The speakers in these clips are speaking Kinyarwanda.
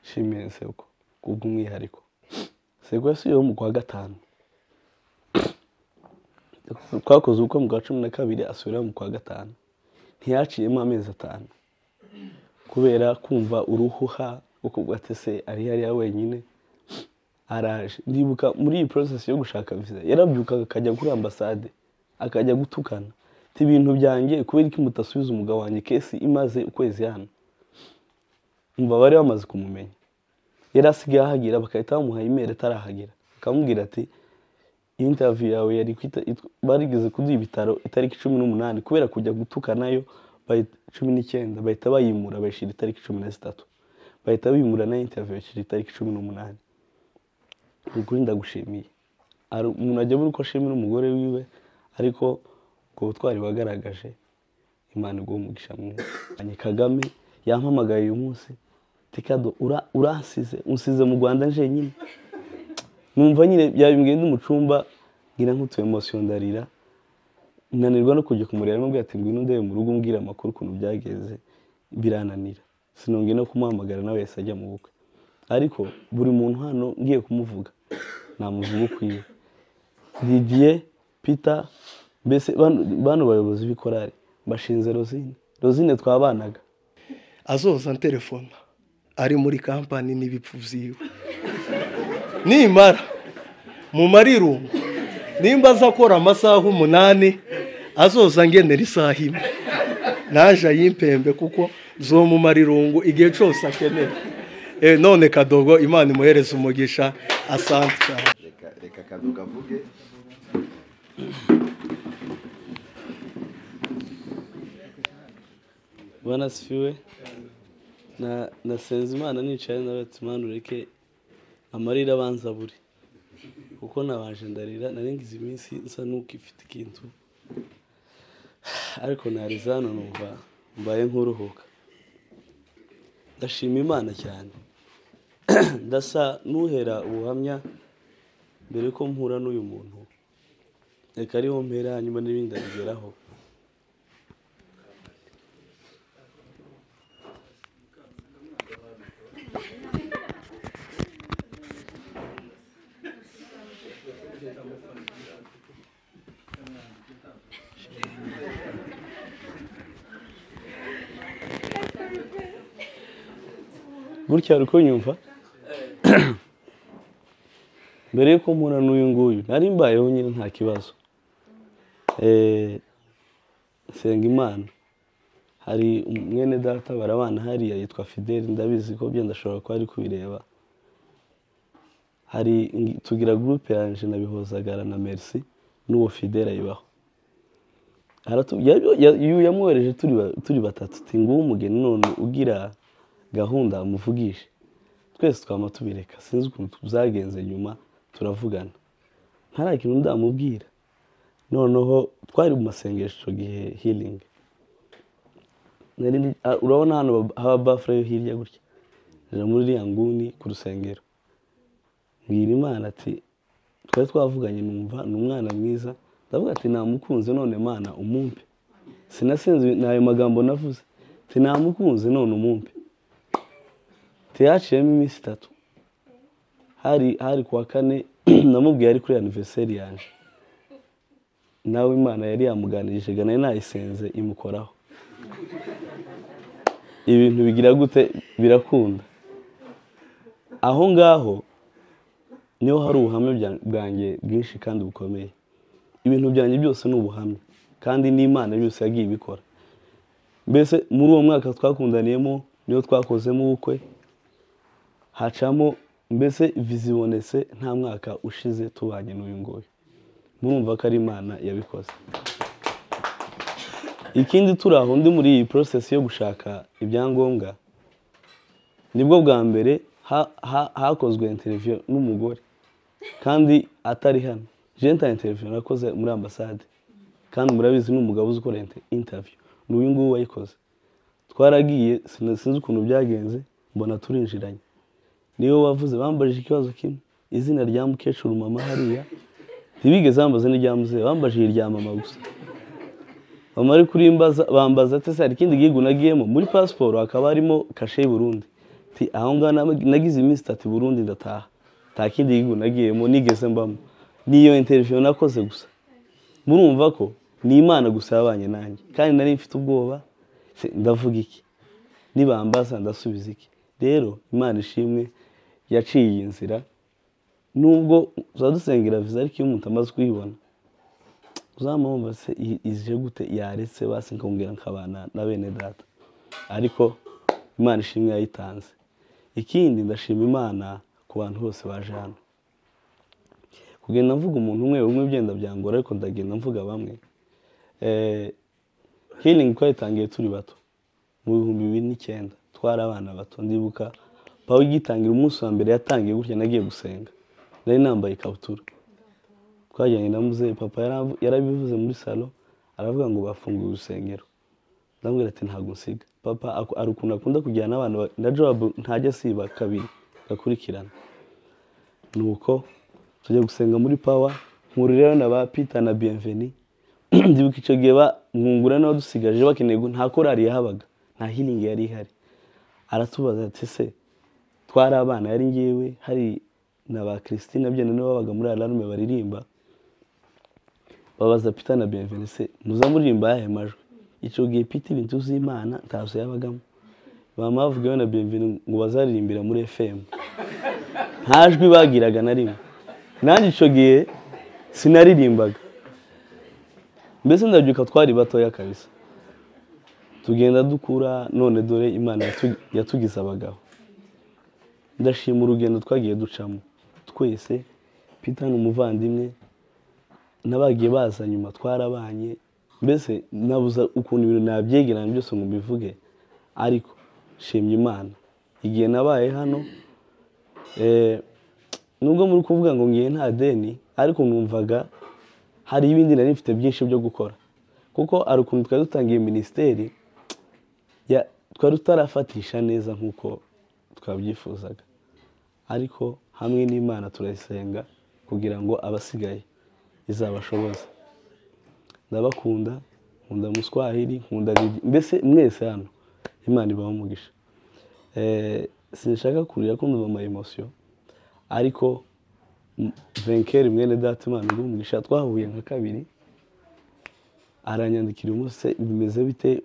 Nshimiye Nseko kubw'umwihariko. Nseko yasubiyeho mu kwa 5. Twakoze ubukwe mu kwa 12 asubirayo mu kwa 5. Ntiyaciyemo amezi 5. Kubera kumva uruhuha uko bwatese ari hariya wenyine araje. Ndibuka muri iyi process yo gushaka visa yarabyukaga akajya kuri ambasade akajya gutukana ati ibintu byanjye kubera iki mutasubiza umugabo wanjye kesi imaze ukwezi hano. Umva bari bamaze kumumenya. Yari asigaye ahagira bakahita bamuha email atarahagera akamubwira ati interview yawe yari kwita barigeze kuduha ibitaro itariki 18 kubera kujya gutukanayo by 19 bahita bayimura bayishira itariki 13 bahita bimura na interview bayishira itariki 18. Ukuri ndagushimiye. Umuntu ajya buri uko ashimira umugore wiwe ariko ubwo butwari wagaragaje Imana iguhe umugisha mwinshi. Kagame yampamagaye uyu munsi Tikado uransize unsize mu Rwanda nje nyine. Numva nyine byabimbwiye ndi mu cumba ngira nk'utu emotion ndarira nanirwa no kujya kumureba namubwiye ati ngwino ndebe mu rugo umbwira amakuru ukuntu byageze birananira. Sinongeye no kumuhamagara nawe yahise ajya mu bukwe. Ariko buri muntu hano ngiye kumuvuga namuvuga ukwiye. Didier, Peter, mbese bano bayobozi b'ikorari bashinze Rosine. Rosine twabanaga. Azoza telefone ari muri kampani n'ibipfu vyiwe. Nimara mu marirungu nimba azakora amasaha 8 azoza ngenera isaha imwe naje ayimpembe kuko zo mu marirungu igihe cyose akenera. None Kadogo Imana imuhereze umugisha, asante cyane. Reka Kadogo avuge. Bwana asifiwe. Na Senzimana nicaye narati Imana ureke amarira abanza buri kuko nabanje ndarira naringize iminsi nsa nuko ifite ikintu ariko nariza hano numva mbaye nkuruhuka. Ndashima Imana cyane. Ndasa nuhera ubuhamya mbere ko mpura n'uyu muntu reka ariho mpera hanyuma n'ibindi ndabigeraho. Gutya uri kunyumva? Mbere yuko mpura n'uyu nguyu nari mbayeho nyine nta kibazo. Nsenga Imana. Hari mwene data barabana hariya yitwa Fidel ndabizi ko byenda ashobora kuba ari kubireba. Hari tugira groupe yanje na Bihozagara na Merci n'uwo Fidel ayibaho. Yamwohereje turi batatu ati nguwo umugeni none ugira gahunda amuvugishe. Twese twama tubireka sinzi ukuntu byagenze nyuma turavugana ntara kintu ndamubwira. Noneho twari mu masengesho gihe healing urabona hano haba bafre yo hirya gutya nje muri iriya nguni ku rusengero mbwira Imana ati twari twavuganye numva ni umwana mwiza ndavuga ati namukunze none Mana umumpe. Sinasinze nayo magambo navuze ati namukunze none umumpe. Tiyaciyemo iminsi 3 hari kuwa 4 namubwiye ari kuri anniversaire yanje nawe Imana yari yamuganirije gana nayisenze imukoraho. Ibintu bigira gute birakunda. Aho ngaho niho hari ubuhamya bwanjye bwinshi kandi bukomeye. Ibintu byanjye byose ni ubuhamya kandi n'Imana byose yagiye ibikora. Mbese muri uwo mwaka twakundaniyemo niyo twakozemo ubukwe hacamo mbese vizibonetse nta mwaka ushize tubanye n'uyu nguyu. Murumva ko ari Imana yabikoze. Ikindi turi aho ndi muri iyi process yo gushaka ibyangombwa nibwo bwa mbere hakozwe interview n'umugore kandi atari hano. Je nta interview nakoze muri ambassade kandi murabizi n'umugabo uzi ukora interview n'uyu nguyu wayikoze. Twaragiye sinzi ukuntu byagenze mbona turinjiranye. Niyo wavuze bambajije ikibazo kimwe izina rya mukecuru mama hariya ntibigeze bambaza n'irya muzehe bambajije irya mama gusa. Bamara kurimbaza bambaza ati se hari ikindi gihugu nagiyemo muri passport hakaba harimo kashe y'u Burundi Aho ngaho nagize iminsi 3 Burundi ndataha, nta kindi gihugu nagiyemo nigeze mbamo, niyo interview nakoze gusa. Murumva ko ni Imana gusa yabanye nanjye, kandi nari mfite ubwoba, ndavuga iki, nibambaza ndasubiza iki. Rero Imana ishimwe yaciye iyi nzira, nubwo uzadusengera visa ariko iyo umuntu amaze kuyibona uzamwumva se ije gute, yaretse basi nkongera nkabana na bene data. Ariko Imana ishimwe yayitanze. Ikindi ndashima Imana ku bantu bose baje hano. Kugenda mvuga umuntu umwe umwe byenda byangora, ariko ndagenda mvuga bamwe. Healing twayitangiye turi bato mu 2009, twari abana bato. Ndibuka Paul igitangira umunsi wa mbere yatangiye gutya, nagiye gusenga nari nambaye ikabutura, twajyanye na muzehe. Papa yarabivuze muri salo, aravuga ngo bafunguye urusengero. Ndamubwira ati ntabwo nsiga. Papa ari ukuntu akunda kujyana n'abantu, na Job ntajya asiba kabiri gakurikirana. Nuko tujya gusenga muri Power, nkurirayo na ba Peter na Bienvenue. Ndibuka icyo gihe mwungura n'abadusigaje bakeneye, nta korari yahabaga, nta healing yari ihari. Aratubaza ati se twari abana, yari ngewe hari na ba Christine byenda nibo babaga muri alarme baririmba. Babaza Peter na Bienvenue se muza muririmba yahe majwi? Icyo gihe Peter ibintu z'Imana ntazo yabagamo. Bama bavuga na Bienvenue ngo bazaririmbira muri FM, nta jwi bagiraga na rimwe. Nanjye icyo gihe sinaririmbaga, mbese ndabyuka twari batoya kabisa. Tugenda dukura, none dore Imana yatugize abagabo. Ndashima urugendo twagiye ducamo twese. Peter ni umuvandimwe, n'abagiye baza nyuma twarabanye, mbese nabuza ukuntu ibintu nabyegerana byose ngo mbivuge, ariko shimye Imana igihe nabaye hano. Nubwo muri kuvuga ngo ngiye nta deni, ariko numvaga hari ibindi nari mfite byinshi byo gukora, kuko ari ukuntu twari dutangiye ministeri ya twari tutarafatisha neza nkuko twabyifuzaga, ariko hamwe n'Imana turayisenga kugira ngo abasigaye izabashoboze. Ndabakunda, nkunda Muswahili, nkunda Didi, mbese mwese hano Imana ibahe umugisha. Sinshaka kurira ko ndumva ama emotion, ariko Venkeri mwene data Imana iguhe umugisha, twahuye nka kabiri, aranyandikira umunsi bimeze bite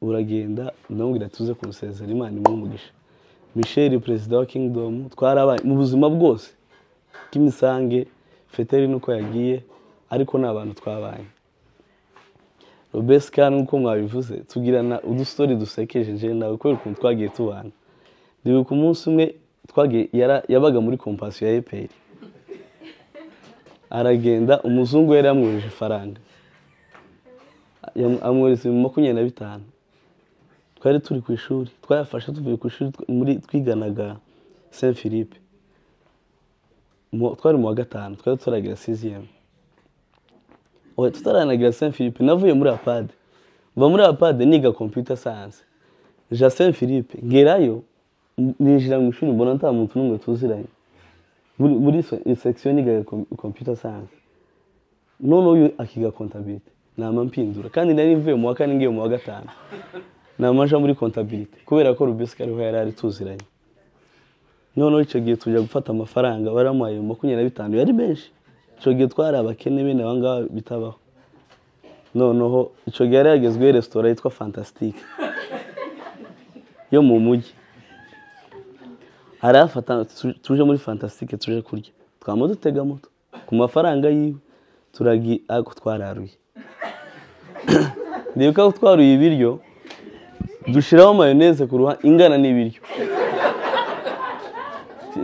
uragenda, ndamubwira tuze kumusezera, Imana imuhe umugisha. Michel perezida wa Kingdom, twarabaye mu buzima bwose kimisange, Feteri nuko yagiye, ariko n'abantu twabanye. Robeska nuko mwabivuze tugirana udustori dusekeje nje nawe kubera ukuntu twagiye tubana. Ndibuka umunsi umwe twagiye, yabaga muri Compassion ya EPR, aragenda umuzungu yari yamwohereje ifaranga, amwohereza 25. Twari turi ku ishuri, twayafashe tuvuye ku ishuri, muri twiganaga Saint Philippe, twari mu wa 5, twari tutaragira 6e, oya tutaranagira Saint Philippe. Navuye muri APAD, mva muri APAD niga computer science, ja Saint Philippe, ngerayo ninjira mu ishuri mbona nta muntu n'umwe tuziranye muri section niga computer science, none uyu akiga comptabilité, nama mpindura, kandi nari mvuye mu wa 4 ngiye mu wa 5, namaja muri comptabilité kubera ko Rubeska ariho yari ari tuziranye. None icyo gihe tujya gufata amafaranga baramuhaye 25, yari menshi icyo gihe, twari abakene bene abangaba bitabaho. Noneho icyo gihe yari yagezweho restaurant yitwa Fantastique yo mu mujyi, arafata tuje muri Fantastique tuje kurya, twama dutega moto ku mafaranga yiwe, turagi ako twararuye. Ndibuka ko twaruye ibiryo dushiraho mayonnaise ku ruhande ingana n'ibiryo,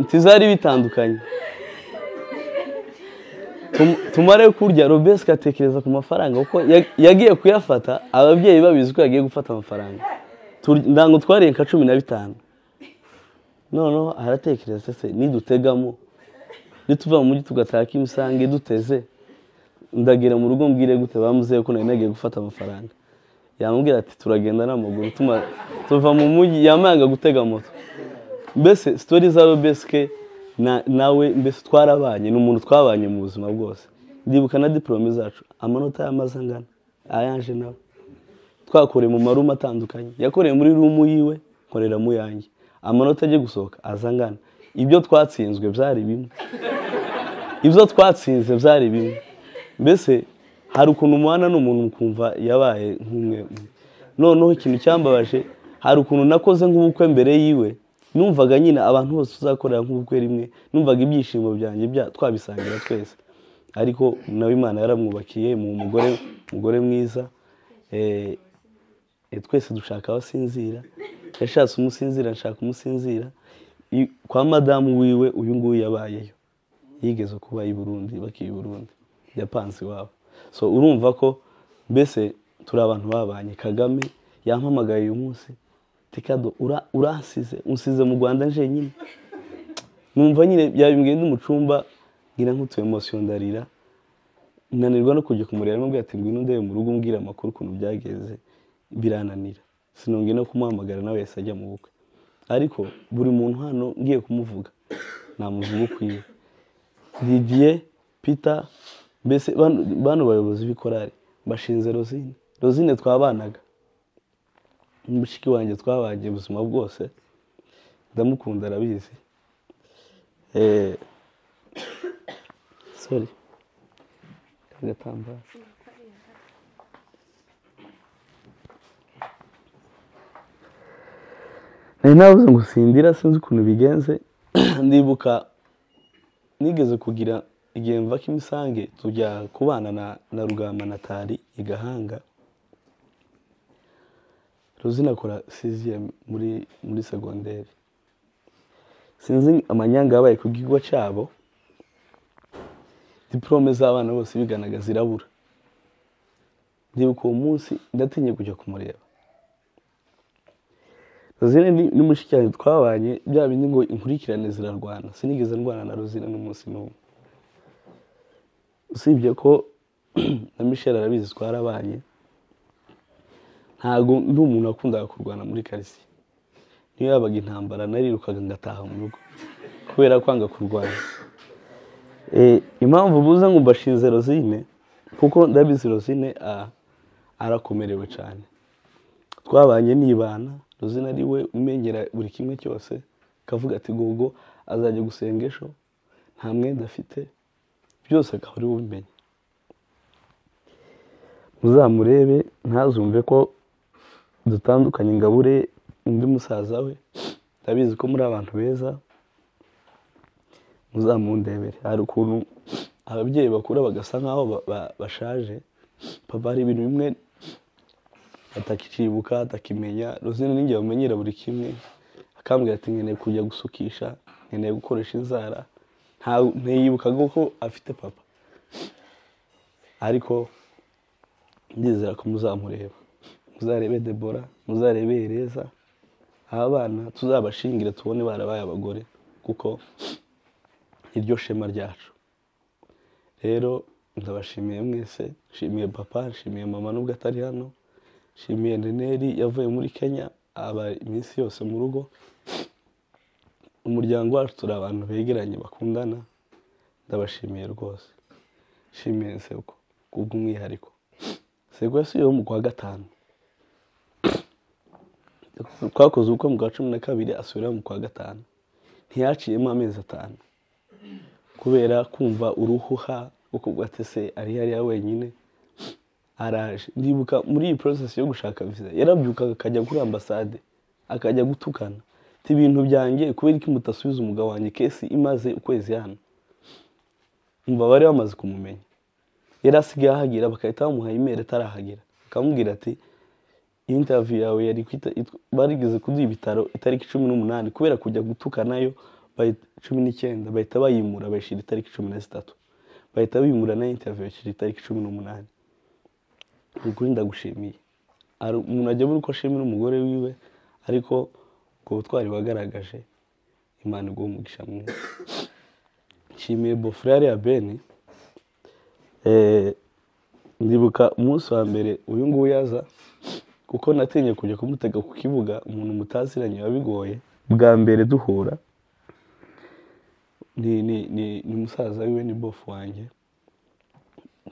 ntizari bitandukanye. Tumare kurya, Robeska atekereza ku mafaranga kuko yagiye kuyafata, ababyeyi babizi ko yagiye gufata amafaranga. Ndango twariye nka 15. Noneho aratekereza se nidutegamo, nituva mu mujyi tugataka imisange duteze, ndagera mu rugo mbwire gute bamuzeye ko nari nagiye gufata amafaranga. Yamubwira ati turagenda n'amaguru tuva mu mujyi, yamanga gutega moto. Mbese story za Robeske nawe mbese twarabanye, ni umuntu twabanye mu buzima bwose. Ndibuka na diplome zacu, amanota y'amaze angana ayanje nawe, twakoreye mu marumu atandukanye, yakoreye muri rumu yiwe, nkorera mu yanjye. Amanota agiye gusohoka aza angana. Ibyo twatsinzwe byari bimwe, ibyo twatsinze byari bimwe. Mbese hari ukuntu umwana n'umuntu ukumva yabaye nk'umwe. Noneho ikintu cyambabaje, hari ukuntu nakoze nk'ubukwe mbere yiwe, numvaga nyine abantu bose tuzakorera nk'ubukwe rimwe, numvaga ibyishimo byanjye twabisangira twese. Ariko nawe Imana yaramwubakiye mu mugore mwiza. Twese dushaka abasinzira, yashatse umusinzira, nshaka umusinzira. Kwa madamu wiwe uyu nguyu yabayeyo, yigeze kuba i Burundi, bakiye i Burundi, yapanze iwabo. So urumva ko mbese turi abantu babanye. Kagame yampamagaye uyu munsi, Tikado uransize, unsize mu Rwanda njenyine. Numva nyine byabimbwiye ndi mu cumba, ngira nk'utu emotion ndarira, nanirwa no kujya kumureba, namubwiye ati ngwino ndebe mu rugo umbwire amakuru ukuntu byagenze, birananira. Sinongeye no kumuhamagara, nawe yahise ajya mu bukwe. Ariko buri muntu hano ngiye kumuvuga namuvuga ukwiye. Didier, Peter, mbese bano bayobozi b'ikorari bashinze Rosine. Rosine twabanaga, mushiki wanjye twabanye ubuzima bwose, ndamukunda arabizi. Sorry, agatambaro. Nari nabuze ngo sindira, sinzi ukuntu bigenze. Ndibuka nigeze kugira igihe mva Kimisange tujya kubana na Rugamba na Tari i Gahanga. Rosine akora 6e muri secondaire. Sinzi amanyanga yabaye ku kigo cyabo, diplome z'abana bose biganaga zirabura. Ndibuka uwo munsi ndatinye kujya kumureba. Rosine ni mushiki wanjye twabanye, bya bindi ngo inkurikirane zirarwana. Sinigeze ndwana na Rosine n'umunsi n'umwe, usibye ko na Michel arabizi twarabanye. Ntago ndi umuntu wakundaga kurwana muri quartier. Niyo yabaga intambara narirukaga ngataha mu rugo kubera kwanga kurwana. Impamvu buza ngo mbashinze Rosine, kuko ndabizi Rosine arakomerewe cyane. Twabanye nibana, Rosine ari we umenyera buri kimwe cyose, akavuga ati gogo azajya gusenga ejo, nta mwenda afite, byose akaba ari we ubimenya. Muzamurebe ntazumve ko dutandukanye ngabure undi musaza we, ndabizi ko muri abantu beza, muzamundebere. Hari ukuntu ababyeyi bakura bagasa nkaho bashaje. Papa hari ibintu bimwe atakicibuka, atakimenya. Rosine ninjye bamenyera buri kimwe, akambwira ati nkeneye kujya gusukisha, nkeneye gukoresha inzara. Ntiyibukaga ko afite papa. Ariko ndizera ko muzamureba, muzarebe Debora, muzarebe Ereza. Aba bana tuzabashingira tubone barabaye abagore, kuko iryo shema ryacu. Rero ndabashimiye mwese, nshimiye papa, nshimiye mama nubwo atari hano, nshimiye Neneri yavuye muri Kenya aba iminsi yose mu rugo. Umuryango wacu turi abantu begeranye bakundana, ndabashimiye rwose. Nshimiye Nseko kubw'umwihariko. Nseko yasubiyeho mu kwa 5, twakoze ubukwe mu kwa 12, asubira mu kwa 5, ntiyaciyemo amezi 5 kubera kumva uruhuha uko ati se ari hariya wenyine araje. Ndibuka muri iyi process yo gushaka visa yarabyukaga akajya kuri ambasade akajya gutukana ati ibintu byanjye kubera iki mutasubiza umugabo wanjye kesi imaze ukwezi hano. Umva bari bamaze kumumenya, yari asigaye ahagira bakahita bamuha email atarahagera, akamubwira ati interview yawe yari kwita, barigeze kuduha ibitaro itariki 18 kubera kujya gutukanayo 19 bahita bayimura bayishira itariki 13, bahita bimura na interview bayishira itariki 18. Ukuri ndagushimiye. Umuntu ajya abura uko ashimira umugore wiwe, ariko ubwo butwari wagaragaje, Imana iguhe umugisha mwinshi. Nshimiye Bofrere ya Beni. Ndibuka umunsi wa mbere uyu nguyu yaza, kuko natinye kujya kumutega ku kibuga, umuntu mutaziranye biba bigoye. Bwa mbere duhura ni musaza wiwe, ni bofu wanjye,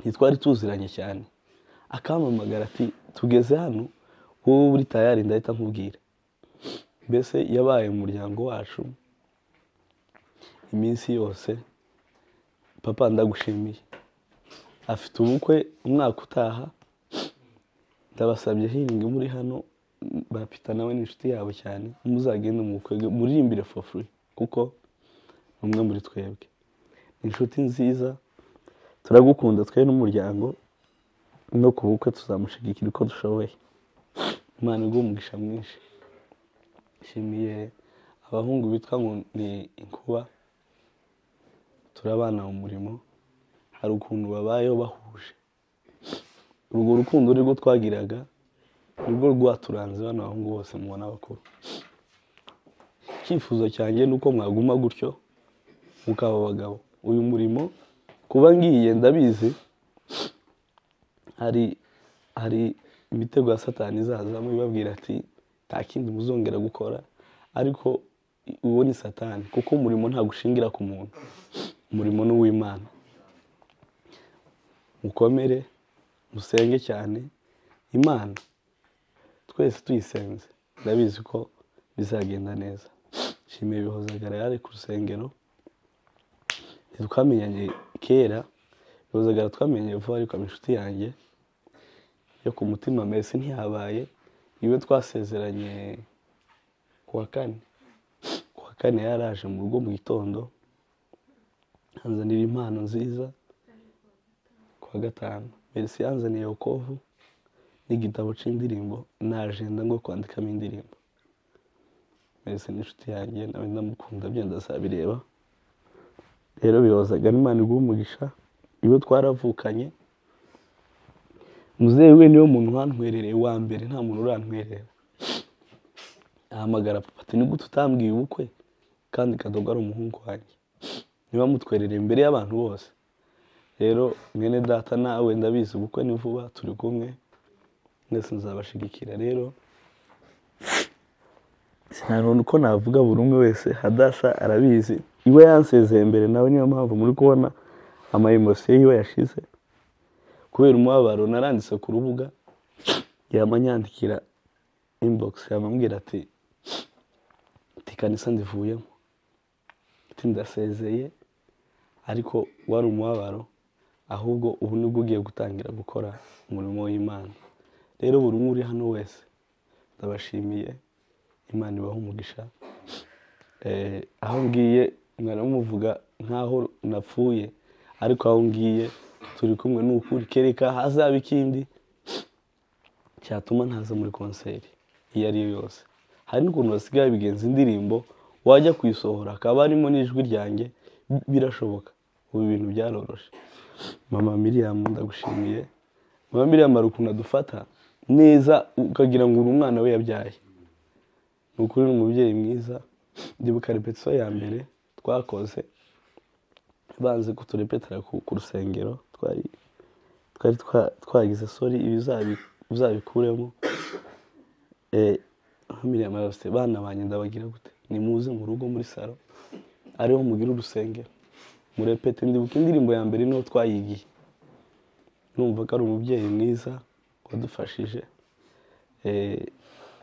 ntitwari tuziranye cyane. Akampamagara ati tugeze hano wowe uri tayari ndahita nkubwira. Mbese yabaye mu muryango wacu iminsi yose. Papa ndagushimiye, afite ubukwe umwaka utaha, ndabasabye Healing muri hano, bapita nawe ni inshuti yabo cyane, muzagende mu bukwe muririmbire for free kuko ni umwe muri twebwe, ni inshuti nziza, turagukunda twe n'umuryango, no ku bukwe tuzamushigikira uko dushoboye. Imana iguhe umugisha mwinshi. Nshimiye abahungu bitwa ngo ni inkuba, turabana mu murimo, hari ukuntu babayeho bahuje. Urwo rukundo nirwo twagiraga, nirwo rwaturanze bano bahungu bose mubona bakuru. Icyifuzo cyanjye ni uko mwaguma gutyo mukaba abagabo. Uyu murimo kuba ngiye ndabizi hari imitego ya Satani izazamo ibabwira ati nta kindi muzongera gukora, ariko uwo ni Satani, kuko umurimo ntabwo ushingira ku muntu, umurimo ni uw'Imana. Mukomere, musenge cyane Imana, twese tuyisenze ndabizi ko bizagenda neza. Nshimiye Bihozagara yari ku rusengero, ntitwamenyanye kera, Bihozagara twamenye vuba ariko aba inshuti yanjye yo ku mutima. Merci ntiyabaye, iwe twasezeranye kuwa kane. Kuwa kane yaraje mu rugo mu gitondo anzanira impano nziza. Kuwa gatanu Merci yanzaniye okovu n'igitabo c'indirimbo na agenda ngo kwandikamo indirimbo. Merci ni inshuti yanjye nawe ndamukunda, byenda azabireba. Rero Bihozaga Imana iguhe umugisha, iwe twaravukanye. Muzehe we niwe muntu wantwerereye wa mbere, nta muntu urantwerera. Ahamagara papa ati nigute utambwiye ubukwe kandi Kadogo ari umuhungu wanjye, niba mutwerereye imbere y'abantu bose. Rero mwene data nawe ndabizi ubukwe ni vuba, turi kumwe mwese nzabashigikira. Rero sinabona uko navuga buri umwe wese, Hadasa arabizi, iwe yansezeye mbere nawe, niyo mpamvu muri kubona ama emotion yiwe yashize kubera umubabaro. Naranditse ku rubuga, yamanyandikira inbox, yamambwira ati kanisa ndivuyemo, ati ndasezeye, ariko wari umubabaro, ahubwo ubu nibwo ugiye gutangira gukora umurimo w'Imana. Rero buri umwe uri hano wese ndabashimiye, Imana ibahe umugisha. Aho ngiye mwaramuvuga nkaho napfuye, ariko aho ngiye turi kumwe n'ukuri, kereka hazaba ikindi cyatuma ntaza muri konseri iyo ari yo yose. Hari n'ukuntu basigaye bigenza indirimbo wajya kuyisohora akaba harimo n'ijwi ryanjye, birashoboka ubu ibintu byaroroshe. Mama Miriam ndagushimiye. Mama Miriam ari ukuntu adufata neza ukagira ngo uri umwana we yabyaye. Ni ukuri ni umubyeyi mwiza. Ndibuka repetition ya mbere twakoze, banze kuturepetera ku rusengero, twari twagize sorry ibizabikuremo. Miriam arose bana banye ndabagira gute, nimuze mu rugo muri salo ariho mugira urusengero murepete. Ndibuka indirimbo ya mbere niho twayigiye. Numva ko ari umubyeyi mwiza wadufashije.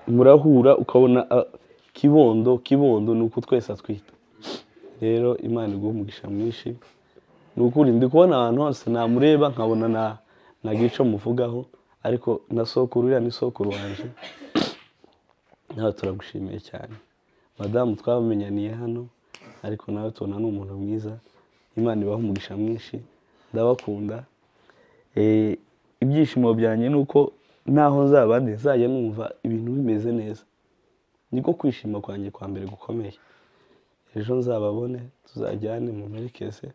Murahura ukabona kibondo kibondo nuko twese atwita. Rero Imana iguhe umugisha mwinshi. Nukuri ndi kubona abantu hose namureba nkabona na gico muvugaho, ariko na sokuru uriya ni sokuru wanje, nawe turagushimiye cyane. Madamu twamenyaniye hano, ariko nawe tubona ni umuntu mwiza. Imana ibahe umugisha mwinshi, ndabakunda. Ibyishimo byanjye nuko naho nzaba ndi nzajya numva ibintu bimeze neza, niko kwishima kwanjye kwa mbere gukomeye. Ejo nzababone tuzajyane mu merekeze.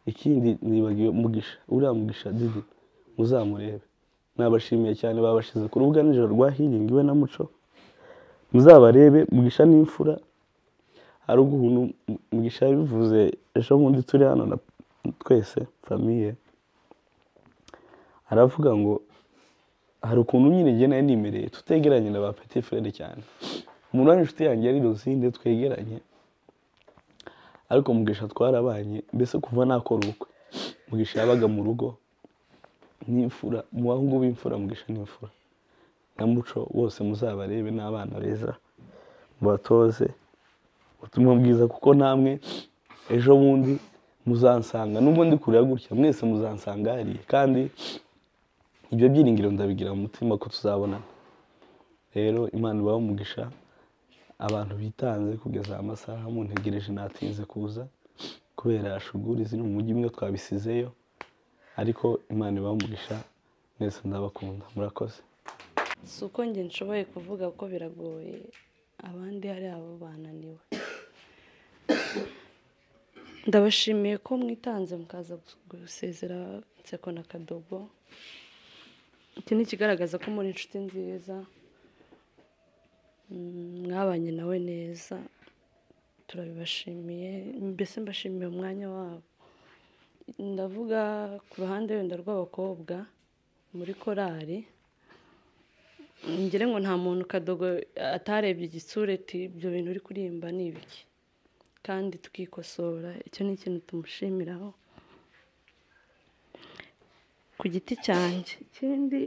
Ikindi nibagiwe Mugisha, uriya Mugisha Didi muzamurebe, nabashimiye cyane, babashize ku rubuga nijoro rwa Healing iwe na Muco, muzabarebe. Mugisha ni imfura, hari ukuntu Mugisha yabivuze ejo bundi turi hano na twese famille, aravuga ngo hari ukuntu nyine njye nawe nimereye tutegeranye na ba petit frere cyane. Umuntu wari inshuti yanjye yari Rosinde twegeranye, ariko Mugisha twarabanye mbese kuva nakora ubukwe. Mugisha yabaga mu rugo n'imfura, mu bahungu b'imfura Mugisha n'imfura. na Muco bose muzabarebe n'abana beza mubatoze ubutumwa bwiza, kuko namwe ejo bundi muzansanga, nubwo ndi kurira gutya mwese muzansanga hariya, kandi ibyo byiringiro ndabigira mu mutima ko tuzabonana. Rero Imana ibahe umugisha abantu bitanze kugeza amasaha muntegereje, natinze kuza kubera shuguri ziri mu mujyi imwe twabisizeyo, ariko Imana ibahe umugisha mwese, ndabakunda, murakoze. Si uko njye nshoboye kuvuga kuko biragoye, abandi hari abo bananiwe. Ndabashimiye ko mwitanze mukaza gusezera Nseko na Kadogo. Iki ni ikigaragaza ko muri inshuti nziza, mwabanye nawe neza, turabibashimiye. Mbese mbashimiye umwanya wabo. Ndavuga ku ruhande wenda rw'abakobwa muri korali, ngire ngo nta muntu Kadogo atarebye igitsure ati ibyo bintu uri kuririmba ni ibiki, kandi tukikosora. Icyo ni ikintu tumushimiraho ku giti cyanjye. Ikindi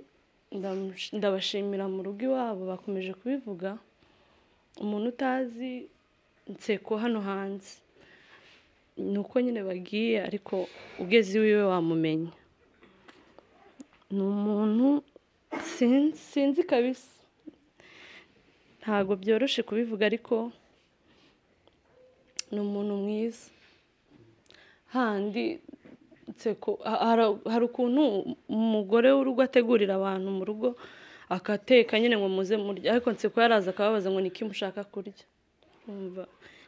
ndabashimira mu rugo iwabo, bakomeje kubivuga, umuntu utazi Nseko hano hanze ni uko nyine bagiye, ariko ugeze iwiwe wamumenya. Ni umuntu sinzi kabisa, ntabwo byoroshye kubivuga, ariko ni umuntu mwiza. Handi Nseko hari ukuntu umugore w'urugo ategurira abantu mu rugo akateka nyine ngo muze murye, ariko Nseko yaraza akababaza ngo niki mushaka kurya. Umva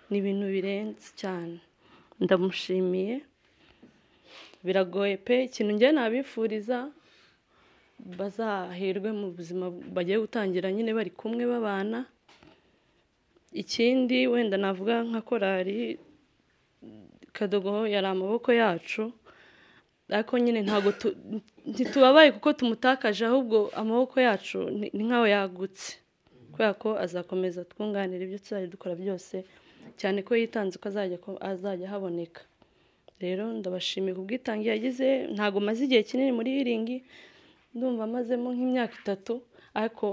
ni ibintu birenze cyane, ndamushimiye. Biragoye pe, ikintu njye nabifuriza bazahirwe mu buzima bagiye gutangira nyine bari kumwe babana. Ikindi wenda navuga nka korali, Kadogo yari amaboko yacu, ariko nyine ntabwo ntitubabaye kuko tumutakaje, ahubwo amaboko yacu ni nkaho yagutse, kubera ko azakomeza twunganira ibyo tuzajya dukora byose, cyane ko yitanze ko azajya haboneka. Rero ndabashimiye ku bwitange yagize. Ntabwo maze igihe kinini muri Healing, ndumva amazemo nk'imyaka 3, ariko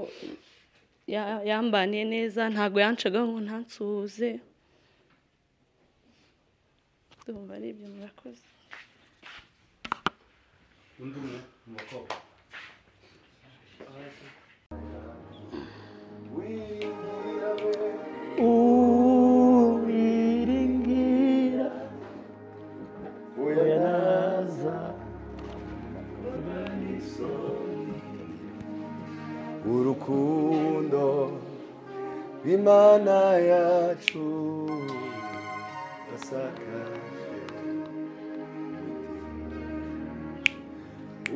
yambaniye neza, ntabwo yancagaho ngo ntansuhuze. Ndumva ari ibyo, murakoze. Undi umukobwa uwiringira oya urukundo rw'Imana yacu rasakaje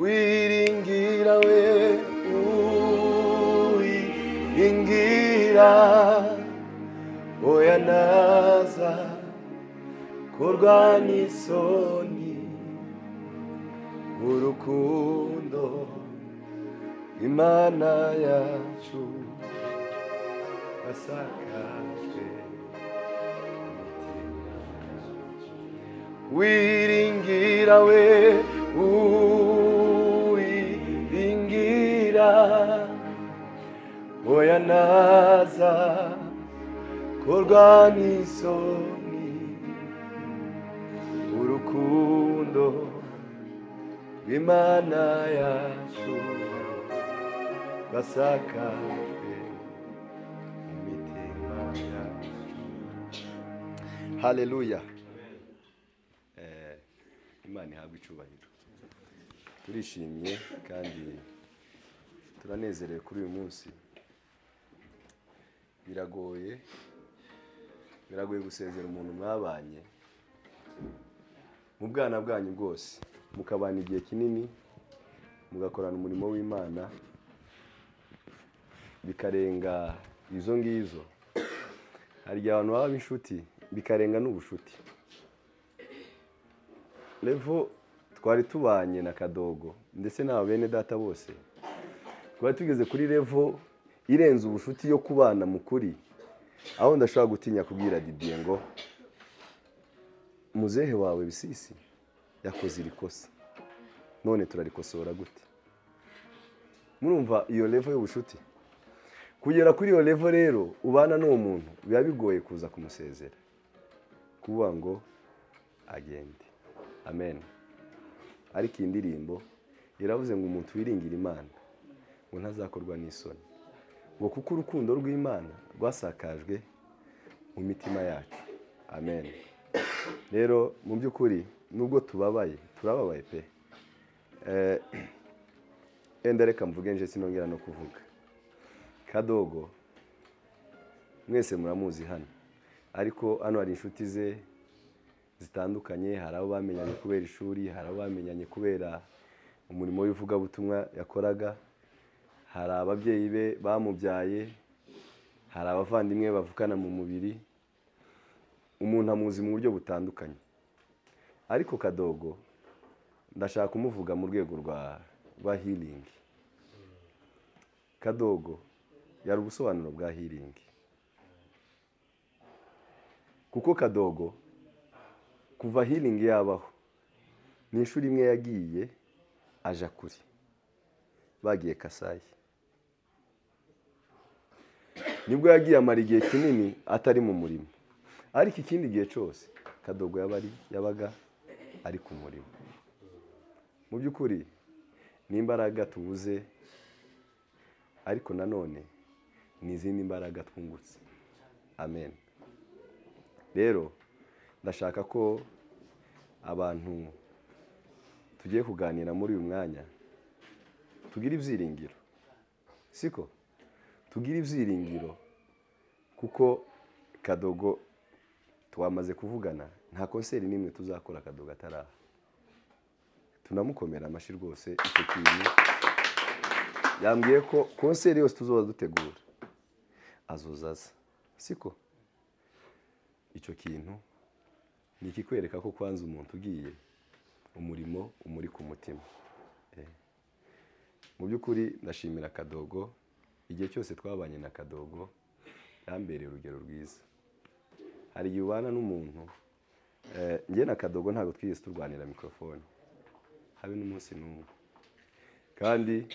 wiringira we uwiringira oya naza korwa n'isoni urukundo Imana yacu asakaje wiringira we uwiringira oya naza korwa n'isoni urukundo rw'Imana yacu basakaje imitima yacu. Haleluya. Imana ihabwe icyubahiro. Turishimye kandi turanezerewe kuri uyu munsi. Biragoye gusezera umuntu mwabanye mu bwana bwanyu bwose, mukabana igihe kinini, mugakorana umurimo w'Imana, bikarenga izo ngizo. Hari igihe abantu baba inshuti bikarenga n'ubushuti. Levo twari tubanye na Kadogo ndetse n'aba bene data bose, twari tugeze kuri levo irenze ubushuti yo kubana mu kuri, aho ndashobora gutinya kubwira Didier ngo muzehe wawe Bisisi yakoze iri kosa, none turarikosora gute? Murumva iyo levo y'ubushuti? Kugera kuri iyo level rero ubana n'uwo muntu biba bigoye kuza kumusezera, kuvuga ngo agende. Amen. Ariko iyi ndirimbo iravuze ngo umuntu wiringira Imana ngo ntazakorwa n'isoni, ngo kuko urukundo rw'Imana rwasakajwe mu mitima yacu. Amen. Rero mu by'ukuri nubwo tubabaye, turababaye pe. Enda reka mvuge nje sinongera no kuvuga. Kadogo mwese muramuzi hano, ariko hano hari inshuti ze zitandukanye. Hari abo bamenyanye kubera ishuri, hari abo bamenyanye kubera umurimo w'ivugabutumwa yakoraga, hari ababyeyi be bamubyaye, hari abavandimwe bavukana mu mubiri. Umuntu amuzi mu buryo butandukanye, ariko Kadogo ndashaka kumuvuga mu rwego rwa healing. Kadogo yari ubusobanuro bwa healing, kuko Kadogo kuva healing yabaho ni inshuro imwe yagiye aja kure, bagiye Kasayi, nibwo yagiye amara igihe kinini atari mu murimo, ariko ikindi gihe cyose Kadogo yabaga ari ku murimo. Mu by'ukuri ni imbaraga tubuze, ariko nanone ni izindi mbaraga twungutse. Amen. Rero ndashaka ko abantu tugiye kuganira muri uyu mwanya tugira ibyiringiro, siko? Tugira ibyiringiro kuko Kadogo twamaze kuvugana, nta konseri n'imwe tuzakora Kadogo ataraha. Tunamukomera amashyi rwose icyo kintu. Yambwiye ko konseri yose tuzoba dutegura azozaza, siko? Icyo kintu ni ikikwereka ko kwanza umuntu ugiye umurimo umuri ku mutima. Mu by'ukuri ndashimira Kadogo, igihe cyose twabanye na Kadogo yambereye urugero rwiza. Hari igihe ubana n'umuntu, njye na Kadogo ntabwo twigeze turwanira mikrofone habe n'umunsi n'umwe. Kandi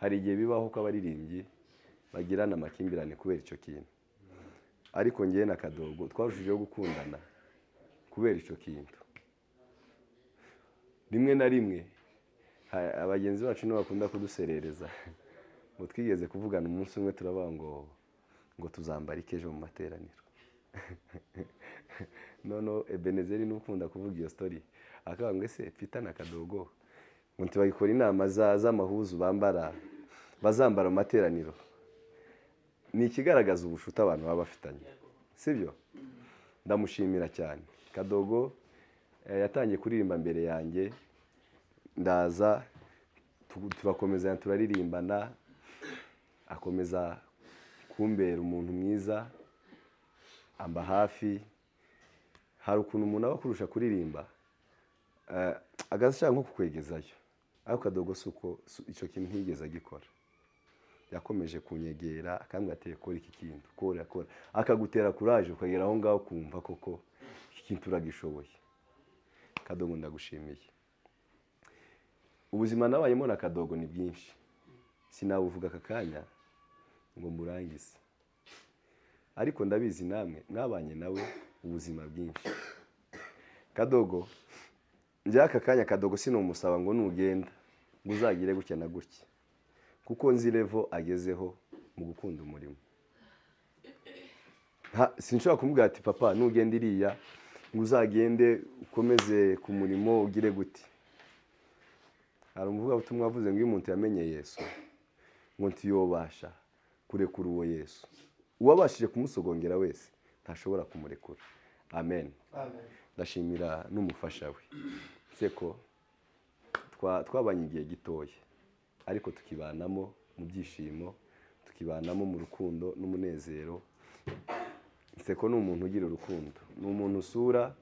hari igihe bibaho ko abaririmbyi bagirana amakimbirane kubera icyo kintu, ariko njye na Kadogo twarushijeho gukundana kubera icyo kintu. Rimwe na rimwe abagenzi bacu nibo bakunda kuduserereza ngo twigeze kuvugana umunsi umwe turavuga ngo tuzambara iki ejo mu materaniro. Noneho Ebenezeri n'ukunda kuvuga iyo story akavuga ngo ese Peter na Kadogo ngo ntibagikora inama z'amahuzu bambara bazambara mu materaniro. Ni ikigaragaza ubushuti abantu baba bafitanye, sibyo? Ndamushimira cyane Kadogo. Yatangiye kuririmba mbere yanjye, ndaza turakomeza turaririmbana, akomeza kumbera umuntu mwiza, amba hafi. Hari ukuntu umuntu aba kurusha kuririmba agashaka nko kukwegezayo, ariko Kadogo suko icyo kintu ntiyigeze agikora. Yakomeje kunyegera akambwira ati kora iki kintu, kora kora, akagutera courage ukagera aho ngaho kumva koko iki kintu uragishoboye. Kadogo ndagushimiye. Ubuzima nabayemo na Kadogo ni bwinshi, sinabuvuga aka kanya ngo murangize, ariko ndabizi namwe mwabanye nawe ubuzima bwinshi. Kadogo njye aka kanya Kadogo sinumusaba ngo nugenda ngo uzagire gutya na gutya, kuko nzi level agezeho mu gukunda umurimo. Sinshobora kumubwira ati papa nugenda iriya ngo uzagende ukomeze ku murimo ugire gute. Hari umuvugabutumwa wavuze ngo iyo umuntu yamenye Yesu ngo ntiyobasha kurekura uwo Yesu, uwabashije kumusogongera wese ntashobora kumurekura. Amen. Ndashimira n'umufasha we Seko, twabanye igihe gitoya ariko tukibanamo mu byishimo, tukibanamo mu rukundo n'umunezero. Seko ni umuntu ugira urukundo, ni umuntu usura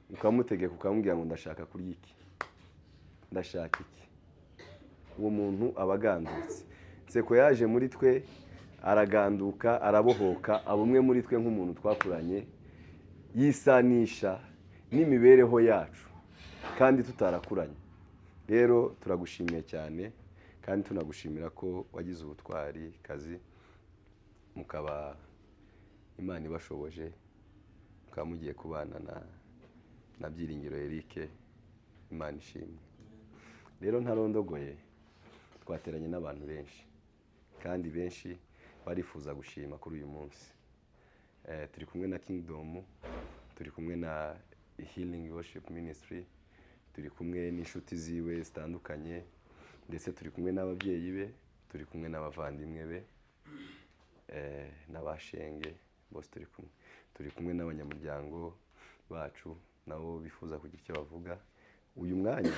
ukamutegeka ukamubwira ngo ndashaka kurya iki, ndashaka iki, uwo muntu aba agandutse. Seko yaje muri twe araganduka, arabohoka, aba umwe muri twe nk'umuntu twakuranye, yisanisha n'imibereho yacu kandi tutarakuranye. Rero turagushimiye cyane kandi tunagushimira ko wagize ubutwari kazi Mukaba Imana ibashoboje, mukaba mugiye kubana na Byiringiro Eric, Imana ishimwe. Rero ntarondogoye, twateranye n'abantu benshi kandi benshi barifuza gushima kuri uyu munsi. Turi kumwe na Kingdom, turi kumwe na Healing Worship Ministry, turi kumwe n'inshuti ziwe zitandukanye, ndetse turi kumwe n'ababyeyi be, turi kumwe n'abavandimwe be, n'abashenge bose turi kumwe. Turi kumwe n'abanyamuryango bacu nabo bifuza kugira icyo bavuga. Uyu mwanya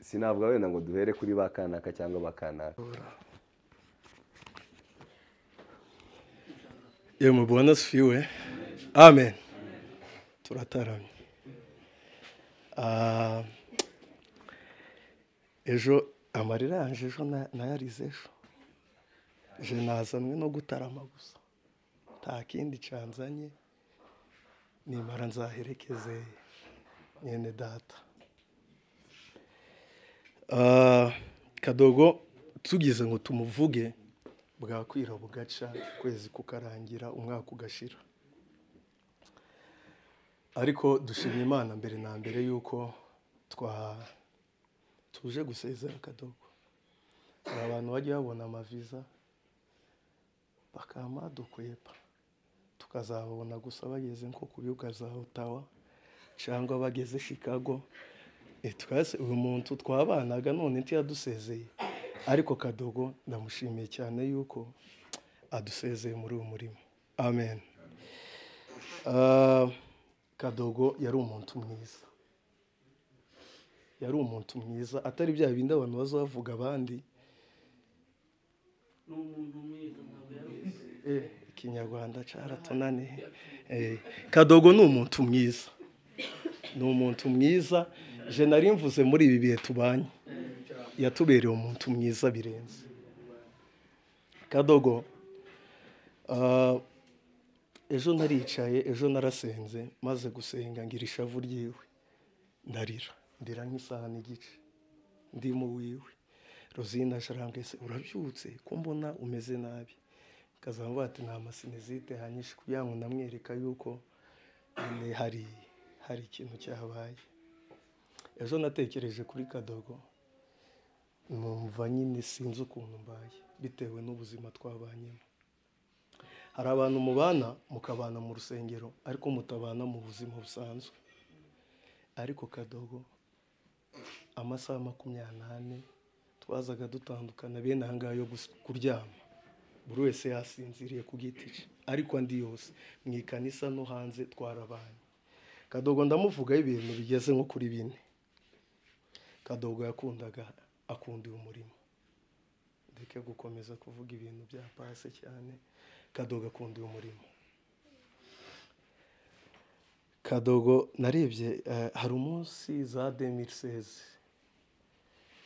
sinavuga wenda ngo duhere kuri ba kanaka cyangwa ba kanaka. Yemwe Bwana asifiwe. Amen. Turataramye. Ejo amarira yanje ejo nayarize ejo. Je nazanwe no gutarama gusa. Nta kindi canzanye, nimara nzaherekeze mwene data. Kadogo tugize ngo tumuvuge bwakwira bugaca, kwezi kukarangira, umwaka ugashira. Ariko dushimye Imana mbere na mbere yuko tuje gusezera Kadogo. Hari abantu bajya babona amaviza bakama dukwepa, tukazababona gusa bageze nko ku bibuga za Ottawa cyangwa bageze Chicago. Twese uyu muntu twabanaga none ntiyadusezeye. Ariko Kadogo ndamushimiye cyane yuko adusezeye muri uyu murimo. Amen. Kadogo yari umuntu mwiza. Yari umuntu mwiza, atari bya bindi abantu bazavuga abandi. Ni umuntu mwiza, ntabwo yari Ikinyarwanda cyaratunaniye. Kadogo ni umuntu mwiza. Ni umuntu mwiza. Je nari mvuze muri ibi bihe tubanye, yatubereye umuntu mwiza birenze. Kadogo ejo naricaye, ejo narasenze, maze gusenga ngira ishavu ryiwe, ndarira, ndira nk'isaha n'igice ndi mu wiwe. Rosine arambwira se urabyutse ko mbona umeze nabi? Kazamuba ati nta masinezite hanyishe, kugira ngo ndamwereka yuko nyine hari ikintu cyabaye. Ejo natekereje kuri Kadogo, numva nyine sinzi ukuntu mbaye bitewe n'ubuzima twabanyemo. Hari abantu mubana mukabana mu rusengero ariko mutabana mu buzima busanzwe. Ariko Kadogo amasaha 24 twazaga dutandukana bene aha ngaha yo kuryama, buri wese yasinziriye ku giti cye, ariko andi yose mu ikanisa no hanze twarabanye. Kadogo ndamuvugaho ibintu bigeze nko kuri bine. Kadogo yakundaga, akunda uyu murimo. Ndeke gukomeza kuvuga ibintu bya pase cyane. Kadogo akunda uyu murimo. Kadogo narebye hari umunsi za 2016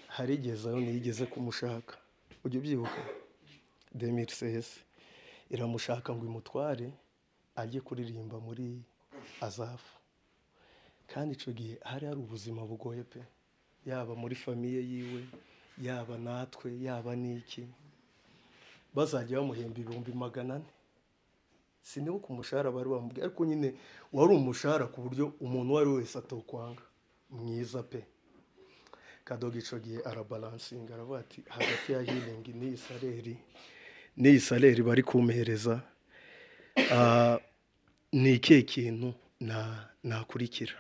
harigeze aho nigeze kumushaka. Ujye ubyibuka 2016 iramushaka ngo imutware ajye kuririmba muri Azafu. Kandi ico gihe hari ubuzima bugoye pe, yaba muri famiye yiwe, yaba natwe, yaba niki. Bazajya bamuhemba 400,000. Sinibuka umushahara bari bamubwiye, ariko nyine wari umushahara ku buryo umuntu uwo ari we wese atokwanga, mwiza pe. Kadogo ico gihe arabalansinga, aravuga ati hagati ya Healing n'iyi saleri bari kumpereza, ni ikihe kintu nakurikira?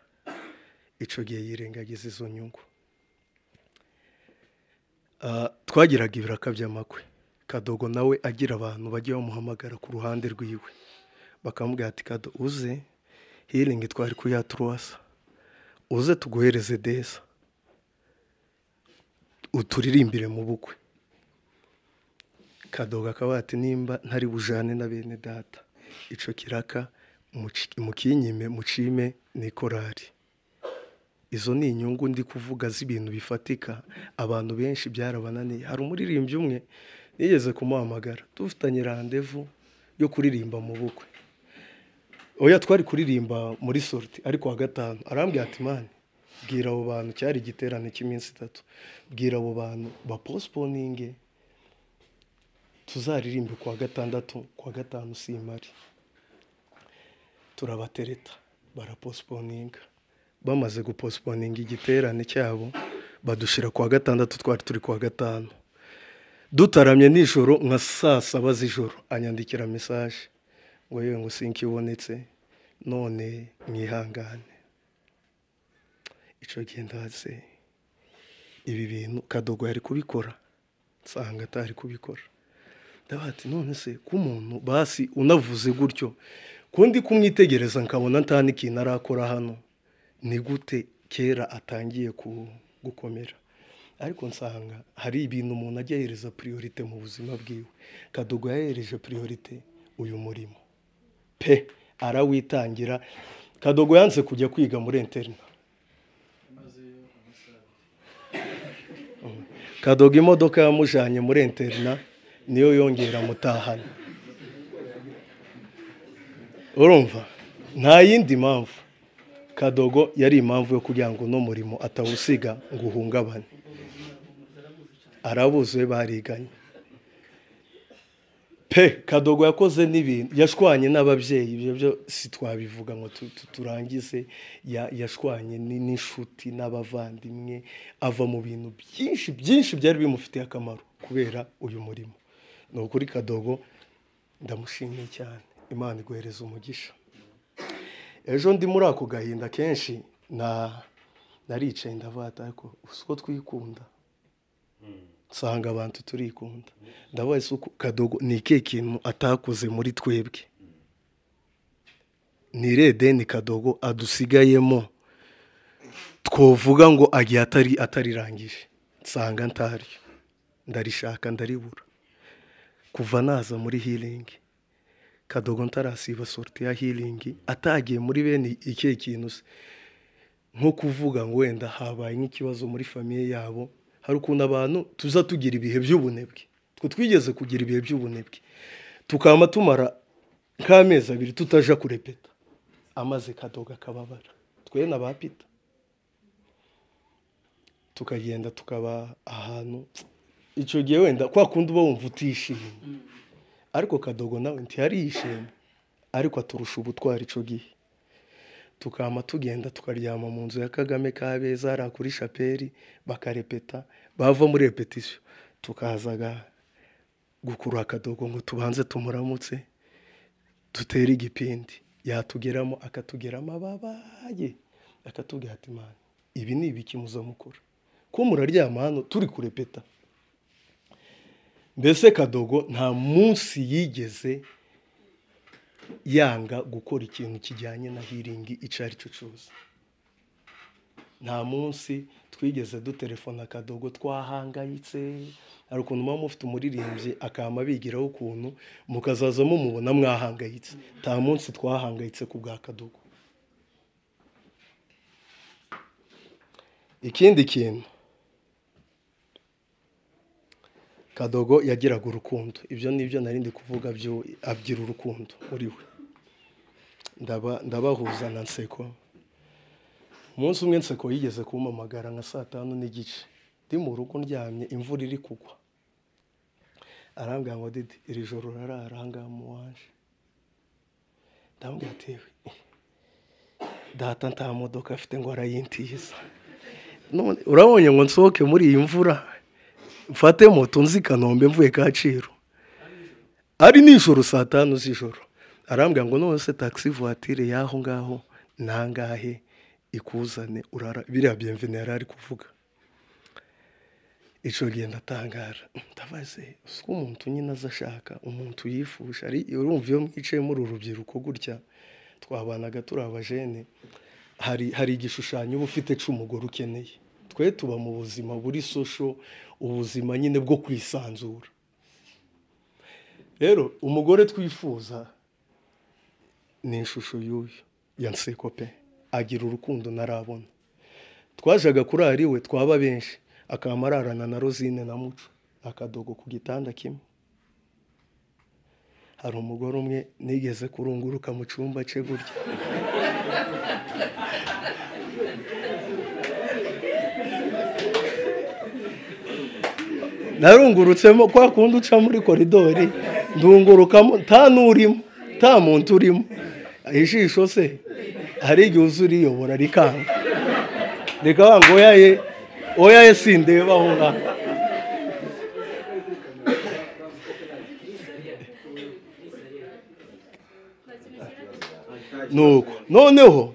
Ico gihe yirengagiza izo nyungu. Twagiraga ibiraka by'amakwe. Kadogo nawe agira abantu bajya bamuhamagara ku ruhande rwiwe, bakamubwira ati Kado uze Healing twari kuyatruwasa, uze tuguhereze desa, uturirimbire mu bukwe. Kadogo akaba ati nimba ntari bujane na bene data, ico kiraka mukinyime mucime ni korari. Izo ni inyungu ndi kuvuga z'ibintu bifatika abantu benshi byarabananiye. Hari umuririmbyi umwe nigeze kumuhamagara dufitanye rendez-vous yo kuririmba mu bukwe. Oya twari kuririmba muri sortie ariko wa gatanu arambwira ati man bwira abo bantu, cyari igiterane cy'iminsi 3, bwira abo bantu ba postponinge Tuzaririmbe kuwa gatandatu, kuwa gatanu simari. Turabatereta, baraposponinga. Bamaze guposponinga igiterane cyabo, badushira kuwa gatandatu, twari turi kuwa gatanu. Dutaramye nijoro nka saa saba z'ijoro, anyandikira message ngo yewe ngo sinkibonetse none mwihangane. Ico gihe ndaze ibi bintu Kadogo yari kubikora, nsanga atari kubikora. Ndabati none se k'umuntu basi unavuze gutyo, kundi kumwitegereza nkabona nta n'ikintu arakora hano, ni gute kera atangiye gukomera? Ariko nsanga hari ibintu umuntu ajya ahereza priorite mu buzima bwiwe. Kadogo yahereje priorite uyu murimo pe, arawitangira. Kadogo yanze kujya kwiga muri interna. Kadogo imodoka yamujanye muri interna niyo yongera mutahana. Urumva nta yindi mpamvu, Kadogo yari impamvu yo kugira ngo no murimo atawusiga ngo uhungabane. Arabuze bariganye pe. Kadogo yakoze n'ibintu, yashwanye n'ababyeyi, ibyo byo sitwabivuga ngo turangize. Yashwanye n'inshuti n'abavandimwe, ava mu bintu byinshi byinshi byari bimufitiye akamaro kubera uyu murimo. Ni ukuri Kadogo ndamushimiye cyane, Imana iguhereza umugisha. Ejo ndi muri ako gahinda kenshi naricaye ndavuga ariko uko twikunda, nsanga abantu turikunda. Ndabaye uko Kadogo ni ikihe kintu atakoze muri twebwe? Ni irihe deni Kadogo adusigayemo twovuga ngo agiye atarirangije? Nsanga ntaryo, ndarishaka ndaribura. Kuva naza muri healing, Kadogo ntarasiba sortie ya healing atagiye muri bene ikihe kintu se, nko kuvuga ngo wenda habaye nk'ikibazo muri famille yabo. Hari ukuntu abantu tuza tugira ibihe by'ubunebwe, twe twigeze kugira ibihe by'ubunebwe tukama tumara nk'amezi abiri tutaja kurepeta, amaze Kadogo akababara, twe na ba Peter tukagenda tukaba ahantu. Icyo gihe wenda kwa kundi uba wumva utishimye, ariko Kadogo nawe ntiyari yishimye, ariko aturusha ubutwari. Icyo gihe tukama tugenda tukaryama mu nzu ya Kagame Kabeza ari kuri chapelle, bakarepeta, bava muri repetition tukazaga gukura Kadogo ngo tubanze tumuramutse dutere igipindi. Yatugeramo akatugeramo ababaye, akatubwira ati man ibi ni ibiki muza mukora ko muraryama hano turi kurepeta? Mbese Kadogo nta munsi yigeze yanga gukora ikintu kijyanye na healing icyo ari cyo cyose. Nta munsi twigeze dutelefona Kadogo twahangayitse. Hari ukuntu muba mufite umuririmbyi akama bigiraho ukuntu mukazaza mumubona mwahangayitse. Nta munsi twahangayitse ku bwa Kadogo. Ikindi kintu, Kadogo yagiraga urukundo. Ibyo nibyo narindi kuvuga byo, agira urukundo muri we. Ndabahuza na Nseko. Umunsi umwe Nseko yigeze kumpamagara nka saa 5:15, ndi mu rugo ndyamye, imvura iri kugwa. Arambwira ngo Didi iri joro urarara aha ngaha mu wanje. Ndamubwira ati data nta modoka afite ngo arayintiza, none urabonye ngo nsohoke muri iyi mvura mfate moto nzi Kanombe mvuye Kacyiru, ari nijoro saa 5 z'ijoro. Arambwira ngo none se taxi voiture y'aho ngaho nangahe ikuzane urara? Biriya Bienvenue yari ari kuvuga. Ico gihe ndatangara, ndabaze uko umuntu nyine aza ashaka umuntu yifuje. Ari urumva iyo mwicaye muri urubyiruko gutya, twabanaga turi abajene, hari igishushanyo uba ufite c'umugore ukeneye. Twe tuba mu buzima buri social, ubuzima nyine bwo kwisanzura. Rero umugore twifuza ni ishusho y'uyu ya Nseko pe, agira urukundo narabona. Twajaga kurara iwe twaba benshi, akamararana na Rosine na Muco na Kadogo ku gitanda kimwe. Hari umugore umwe nigeze kurunguruka mu cyumba cye gutya. Narungurutsemo kwa kundi uca muri koridori, ndungurukamo nta n'urimo, nta muntu urimo. Ijisho se hari igihe uza uriyobora rikanga, rikaba ngo oya oya sindeba aho ngaho. Nuko noneho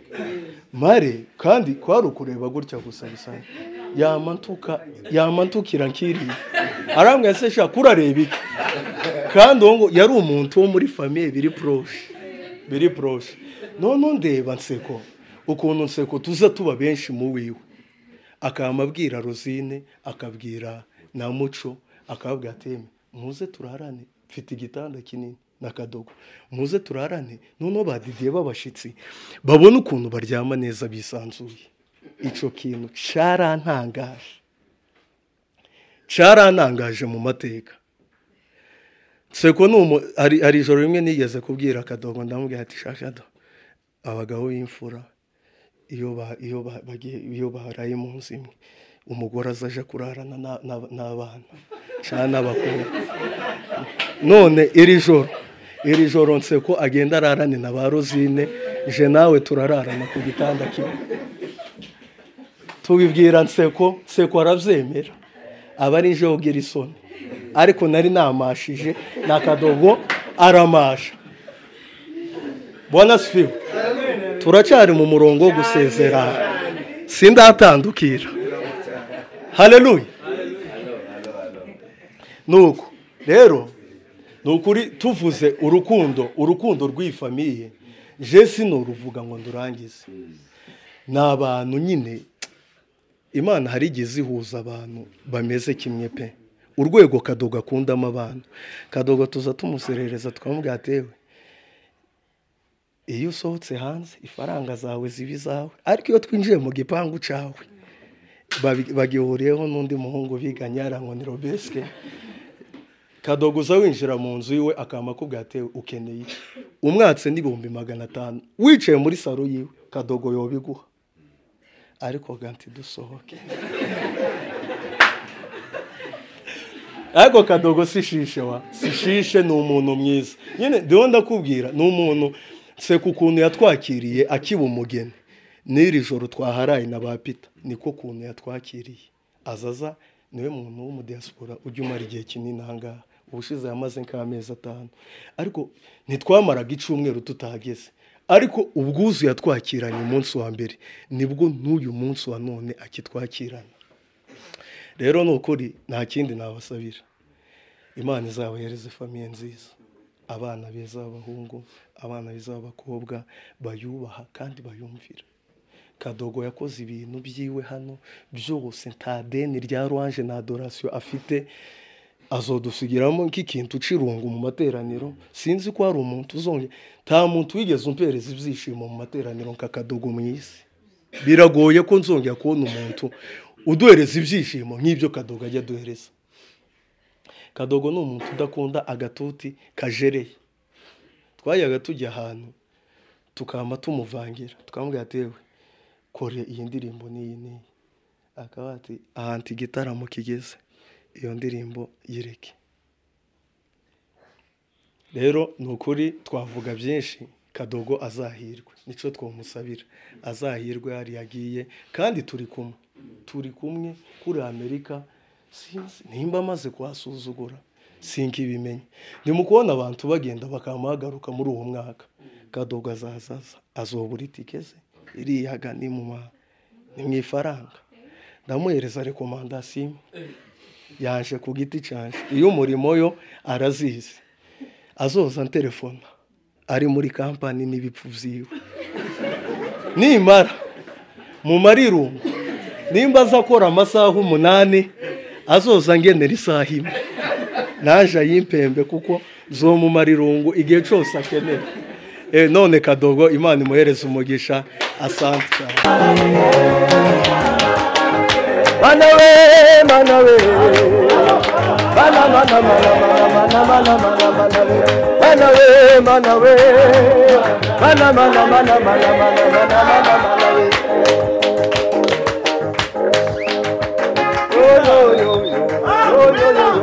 mare kandi kwari ukureba gutya gusa bisanzwe, yamantukira nkiriye, arambwira se sha kurareba iki? Kandi uwo ngo yari umuntu wo muri famille biri proche. None ndeba Nseko ukuntu Nseko tuza tuba benshi mu wiwe, akamabwira Rosine, akabwira na Muco, akabwira ati muze turarane, mfite igitanda kinini na Kadogo, muze turarane. Noneho ba Didier babashitsi babona ukuntu baryama neza bisanzuye. Ico kintu cyarantangaje mu mateka. Nseko hari ijoro rimwe nigeze kubwira Kadogo, ndamubwira ati shakado, abagabo b'imfura iyo baraye mu nzu imwe, umugore azaje kurarana n'abana cyane n'abakobwa. None iri joro Nseko agenda ararane na ba Rosine, je nawe turararana ku gitanda kimwe. Tubibwira Nseko, Nseko arabyemera, aba ari je ugira isoni, ariko nari namashije na Kadogo aramasha. Bwana asifiwe. Turacyari mu murongo wo gusezera, sindatandukira. Haleluya. Nuko rero nukuri tuvuze urukundo rw'ifamiye, je sinoruvuga ngo ndurangize. N'abantu nyine Imana hari igihe ihuza abantu bameze kimwe pe. Urwego Kadogo akundamo abantu, Kadogo tuza tumuserereza tukamubwira ati ewe, iyo usohotse hanze ifaranga zawe ziba izawe, ariko iyo twinjiye mu gipangu cyawe bagihuriyeho n'undi muhungu biganye ngo ni Robeske. Kadogo uza winjira mu nzu iwe akama akubwira ati ukeneye iki, umwatse n'ibihumbi 500 wicaye muri saro yiwe, Kadogo yobiguha, ariko ganti dusohoke. Ariko Kadogo si shishe wa, si shishe, ni umuntu mwiza nyine. Ndiho ndakubwira, ni umuntu Nseko ukuntu yatwakiriye akiba umugeni. N'iri joro twaharaye na ba Peter, niko kuntu yatwakiriye. Azaza niwe muntu wo mu diaspora ujya umara igihe kinini aha ngaha, ubushize yamaze nk'amezi 5, ariko ntitwamaraga icyumweru tutahageze. Ariko ubwuzu yatwakiranye umunsi wa mbere, nibwo n'uyu munsi wa none akitwakirana. Rero ni ukuri nta kindi nabasabira, Imana izabahereze famiye nziza, abana beza b'abahungu, abana beza b'abakobwa, bayubaha kandi bayumvira. Kadogo yakoze ibintu byiwe hano byose, nta deni rya Rwanje na adoration afite, azodusigiramo nk'ikintu cirungu mu materaniro. Sinzi ko hari umuntu uzongera, nta muntu wigeze umpereza ibyishimo mu materaniro nka Kadogo mu isi. Biragoye ko nzongera kubona umuntu uduhereza ibyishimo nk'ibyo Kadogo ajya aduhereza. Kadogo ni umuntu udakunda agatuti kajereye. Twajyaga tujya ahantu tukama tumuvangira, tukamubwira ati ewe kore iyi ndirimbo n'iyi n'iyi, akaba ati ahantu igitaramo kigeze iyo ndirimbo yireke. Rero ni ukuri twavuga byinshi, Kadogo azahirwe, nico twamusabira, azahirwe hari yagiye, kandi turi kumwe kuri Amerika. Sinzi nimba amaze kuhasuzugura, sinkibimenya. Ndi mu kubona abantu bagenda bakamuhagaruka muri uwo mwaka. Kadogo azazaza azobura itike ze, iriyaga ni mu ifaranga. Ndamuhereza rekomandasiyo yaje ku giti canje, iyo umurimo yo arazizi, azoza telefone ari muri kampani n'ibipfu vyiwe. Nimara mu marirungu nimba azakora amasaha 8, azoza ngenera isaha imwe, naje ayimpembe kuko zo mu marirungu igihe cyose akeneye. None Kadogo Imana imuhereze umugisha, asante cyane. Mana we, mana we, mana mana mana mana mana mana mana we, mana we, mana we, mana mana mana mana mana mana mana we. Oh yo yo yo, oh yo yo.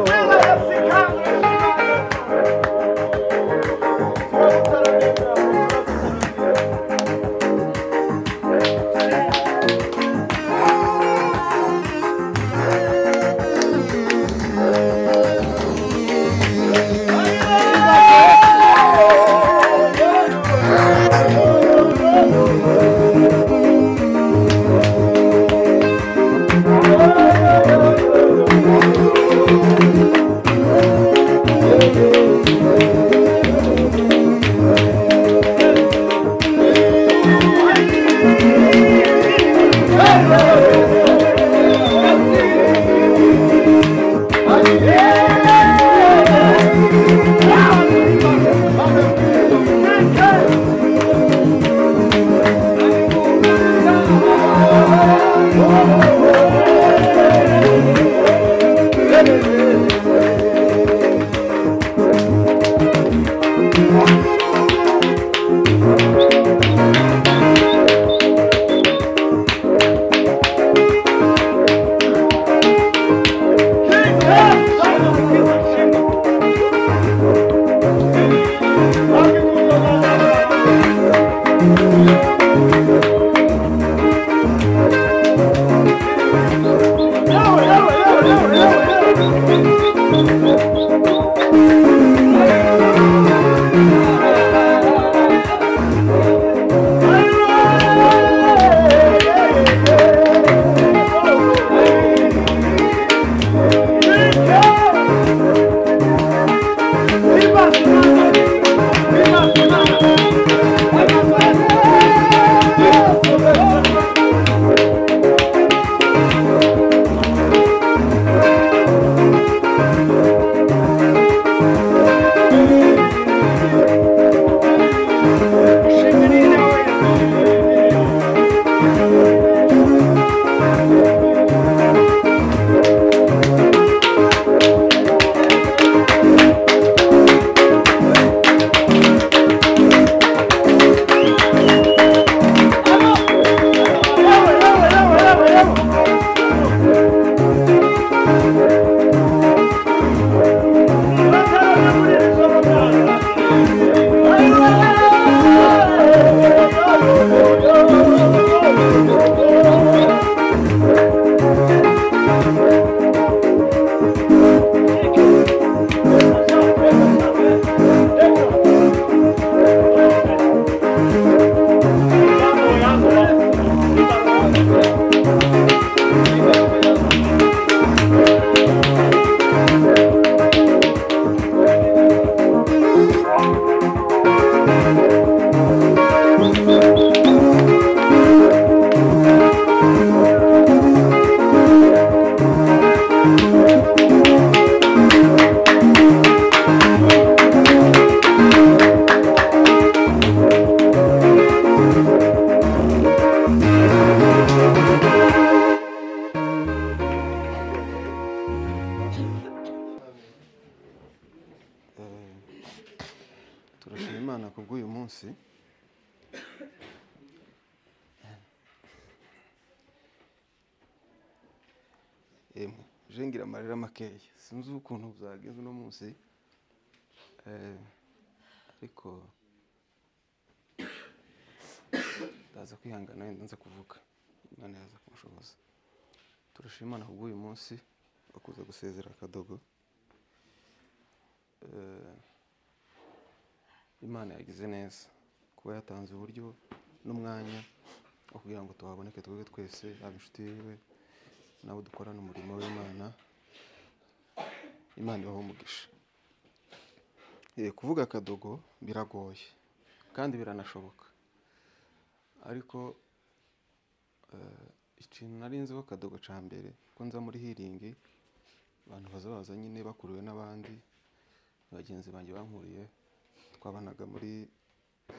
munsi. Emwe jengira amarira makeya, sinzi ukuntu byagenze uno munsi, ariko ndaza kwihangana wenda nza kuvuga, Imana yaza kumushoboza. Turashima Imana kubw'uyu munsi wo kuza gusezera Kadogo. Imana yagize neza kuba yatanze uburyo n'umwanya wo kugira ngo tuhaboneke twebwe twese, yaba inshuti yiwe nabo dukorana umurimo w'Imana. Imana ibahe umugisha. Kuvuga Kadogo biragoye kandi biranashoboka, ariko ikintu nari nziho Kadogo ca mbere ko nza muri healing, abantu baza baza nyine bakuriwe n'abandi bagenzi banjye bankuriye, twabanaga muri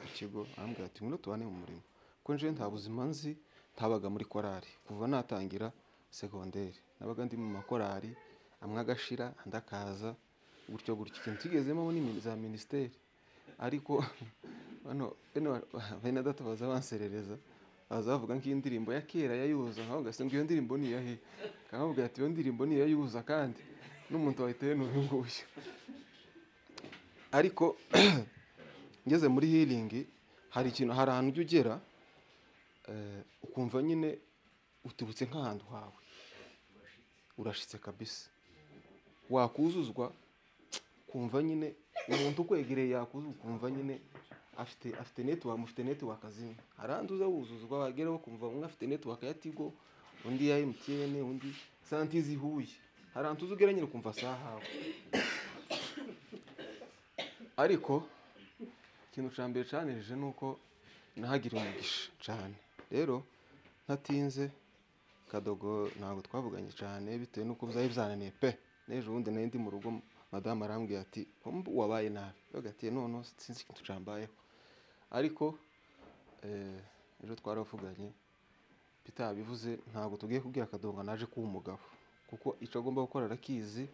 ikigo, arambwira ati ngwino tubane mu murimo, ko nje nta buzima nzi, ntabaga muri korari kuva natangira segonderi, nabaga ndi mu makorari amwe agashira andi akaza gutyo gutyo, ikintu kigezemo ni za ministeri. Ariko bano bene data baza banserereza, baza bavuga nk'indirimbo ya kera ya Yuza, nkavuga se ngo iyo ndirimbo ni iyahe? Nkavuga ati iyo ndirimbo ni iya Yuza kandi n'umuntu wayiteye n'uyu nguyu. Ariko ngeze muri healing hari ikintu, hari ahantu ujya ugera ukumva nyine uturutse nk'ahantu hawe, urashitse kabisa, wakuzuzwa kumva nyine umuntu ukwegereye yakuzuzwa, ukumva nyine afite network, mufite network zimwe. Hari ahandi uza wuzuzwa wageraho kumva umwe afite network ya Tigo, undi ya MTN, undi santi zihuye. Hari ahantu uza ugera nyine ukumva sahawe. Ariko ikintu ca mbere canejeje nuko nahagira umugisha cane. Rero ntatinze, Kadogo ntabwo twavuganye cane bitewe nuko byari byananiye pe. N'ejo bundi nari ndi mu rugo, madamu arambwira ati wabaye nabi, bagatiye none sinzi ikintu cambayeho. Ariko ejo twaravuganye, Peter yabivuze, ntabwo tugiye kubwira Kadogo naje kuba umugabo, kuko ico agomba gukora arakizi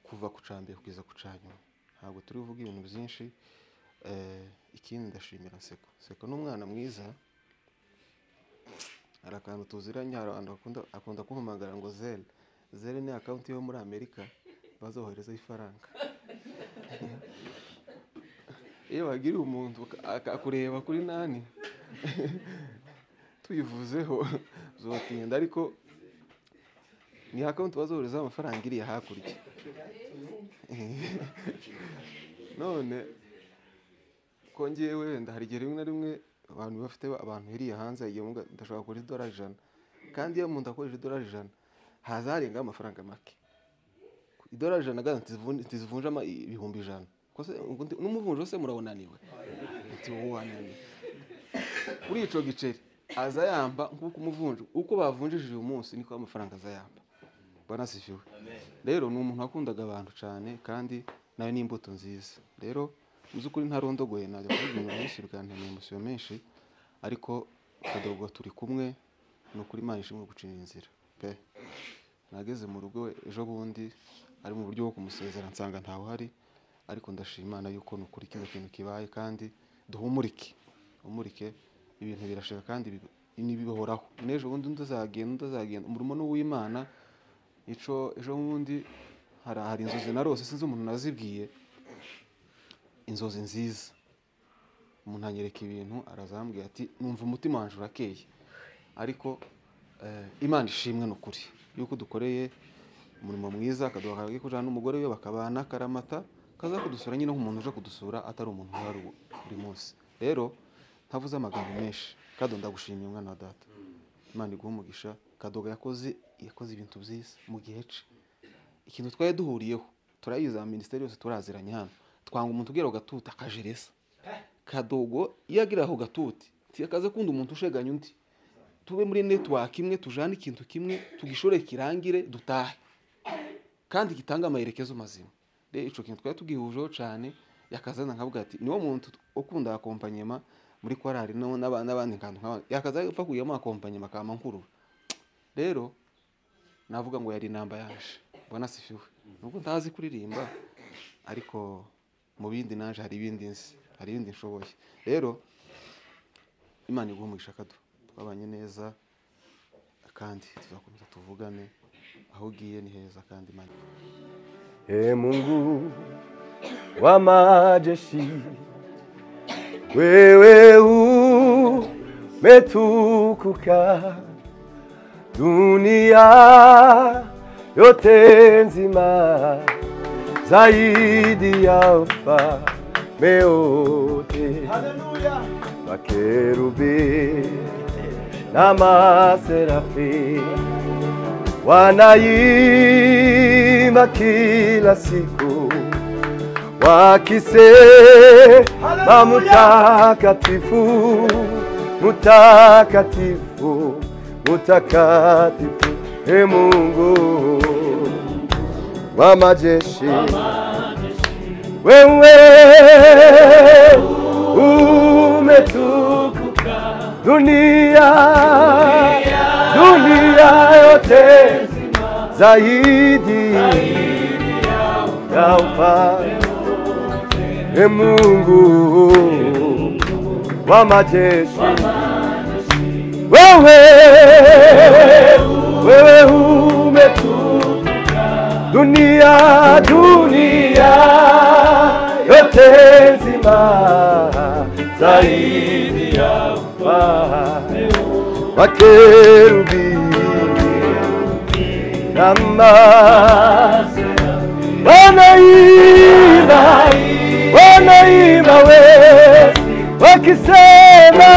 kuva ku cambere kugeza ku canyuma. Ntabwo turi buvuge ibintu byinshi. Ikindi ndashimira Seko. Seko ni umwana mwiza, hari akantu tuziranye, hari abantu akunda kumpamagara ngo Zelle. Zelle ni account yo muri Amerika bazoherezaho ifaranga. Iyo wagiriye umuntu akakureba kuri nani tuyivuzeho zotinda, ariko ni account bazoherezaho amafaranga iriya hakurya. None ko ngewe wenda hari igihe rimwe na rimwe abantu bafite abantu hiriya hanze, igihe ndashobora kugura idolari 100, kandi iyo umuntu akoresheje idolari 100 haza harengaho amafaranga make. Idolari 100 ga ntizivunja 100,000. Kose n'umuvunjo se murabonaniwe, nti wowe wananiwe kuri ico giceri aza yamba nkuko umuvunjo uko bavunjije uyu munsi niko amafaranga aza yamba. Bwana asifiwe. Rero ni umuntu wakundaga abantu cane kandi nawe ni imbuto nziza. Rero muzukuri ntarondogoye, najya kuvuga ibintu byinshi bikantera emotion menshi, ariko Kadogo turi kumwe, ni ukuri Imana ishimwe gucira inzira pe. Nageze mu rugo ejo bundi ari mu buryo bwo kumusezera nsanga ntawe uhari, ariko ndashima Imana yuko ni ukuri kino kintu kibaye kandi duhumurike, humurike, ibintu birashika kandi nibihoraho. N'ejo bundi ndazagenda, umurimo n'uw'Imana. Ico ejo bundi hari inzozi narose, sinzi umuntu nazibwiye, inzozi nziza. Umuntu anyereka ibintu arazambwira ati numva umutima wanje urakeye, ariko Imana ishimwe n'ukuri yuko dukoreye umurimo mwiza. Akaduha akagiye kujana n'umugore we bakabana karamata, kaza kudusura nyine nk'umuntu uje kudusura atari umuntu uhari buri munsi. Rero ntavuze amagambo menshi, Kado ndagushimiye mwana wa data, Imana iguhe umugisha. Kadogo yakoze ibintu byiza mu gihe ce. Ikintu twari duhuriyeho turayiza ministeri yose turaziranye hano, twanga umuntu ugera gatuti akajeresa. Kadogo iyo agira aho gatuti tiyakaze kunda umuntu usheganya undi, tube muri network imwe, tujane ikintu kimwe, tugishore kirangire dutahe kandi gitanga amaherekezo mazima. Rero ico kintu twari tugihujeho cane, yakazana nkavuga ati niwo muntu ukunda akompanyema muri korari n'abandi kantu nk'abandi, yakaza apfa kuyamo akompanyema kama nkurura. Rero navuga ngo yari inamba yaje. Bwana asifiwe. Nubwo ntazi kuririmba, ariko mu bindi naje hari ibindi nzi. Hari ibindi nshoboye. Rero Imana iguhe umugisha Kado, twabanye neza kandi tuzakomeza tuvugane, aho ugiye ni heza kandi Imana. E Mungu wa majeshi, wewe umetukuka, dunia yote nzima zaidi ya ufalme wote. Makerubi na maserafi wanaimba kila siku wakisema mutakatifu, mutakatifu, mutakatifu, e Mungu wa majeshi, wewe umetukuka, dunia dunia yote zaidi ya ufalme, e Mungu wa majeshi, wewe wewe umetukuka, dunia dunia yote nzima zaidi ya ufalme, makerubi na maserafi wanaimba, wanaimba we wakisema,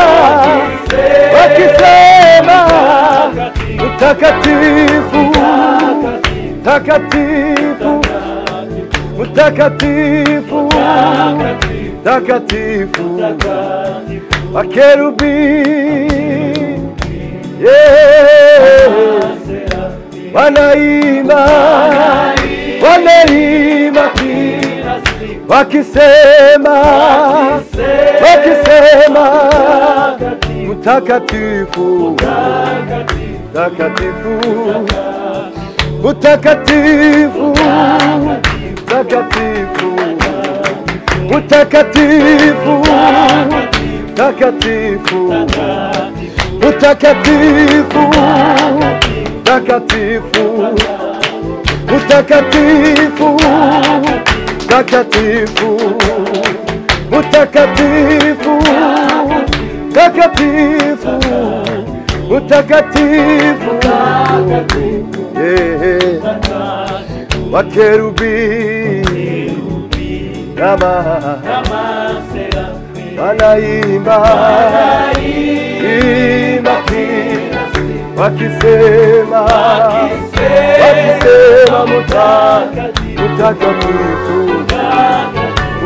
wakisema mtakatifu, mtakatifu, mtakatifu, mtakatifu, makerubi, yeah, wanaimba, wanaimba wakisema, wakisema mtakatifu, mtakatifu, mtakatifu, mtakatifu, mtakatifu, mtakatifu, mtakatifu, mtakatifu, mtakatifu, mtakatifu, mtakatifu, mtakatifu, mtakatifu, yeah. Makerubi na wanaimba, imba wakisema, wakisema mtakatifu,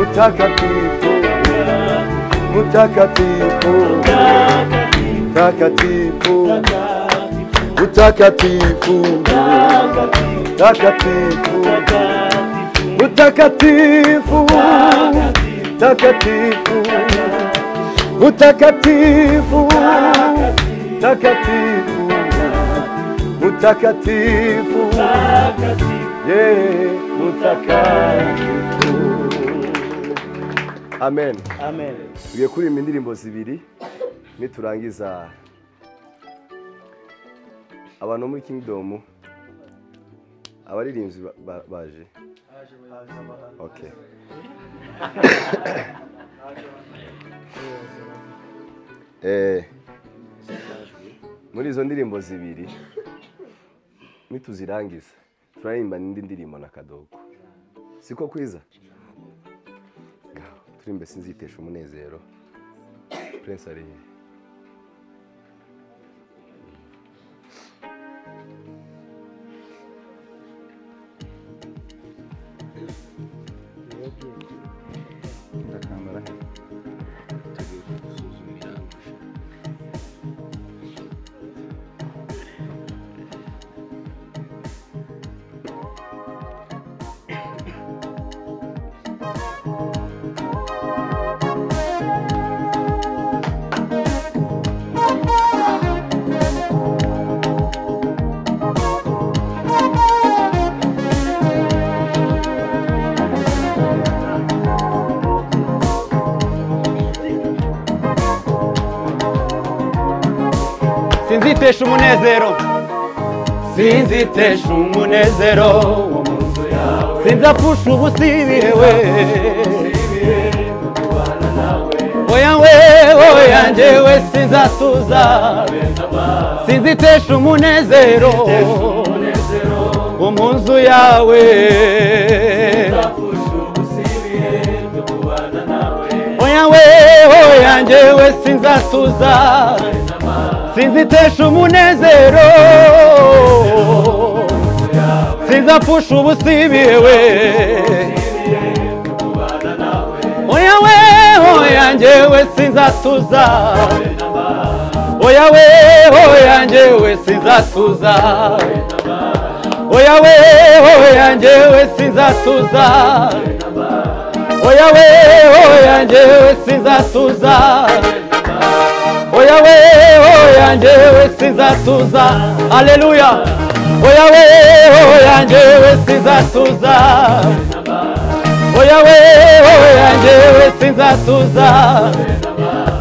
mtakatifu, mtakatifu, mtakatifu, mtakatifu, mtakatifu, mtakatifu, mtakatifu, mtakatifu, mtakatifu, mtakatifu, yeah, mtakatifu. Amen. Amen. Tugiye kuririmba indirimbo zibiri niturangiza. Abantu muri Kingdom, abaririmbyi baje. Okay. Muri izo ndirimbo zibiri nituzirangiza turaririmba n'indi ndirimbo na Kadogo. Siko kwiza? Turimbe sinzitesha umunezero. Prince ari he? Ndakambara he? Sinzitesha umunezero, sinzitesha umunezero wo mu nzu yawe, sinzapfusha ubusa ibihe we, oya we, oya njyewe sinzatuza, sinzitesha umunezero wo mu nzu yawe, oya we, oya njyewe sinzatuza, sinzitesha umunezero, sinzapfusha ubusa ibihe we, oya we, oya njyewe sinzatuza, oya we, oya njyewe sinzatuza, oya we, oya njyewe sinzatuza, oya we, oya njyewe sinzatuza, oya we, oya njyewe sinzatuza, haleluya, oya we, oya njyewe sinzatuza, oya we, oya njyewe sinzatuza,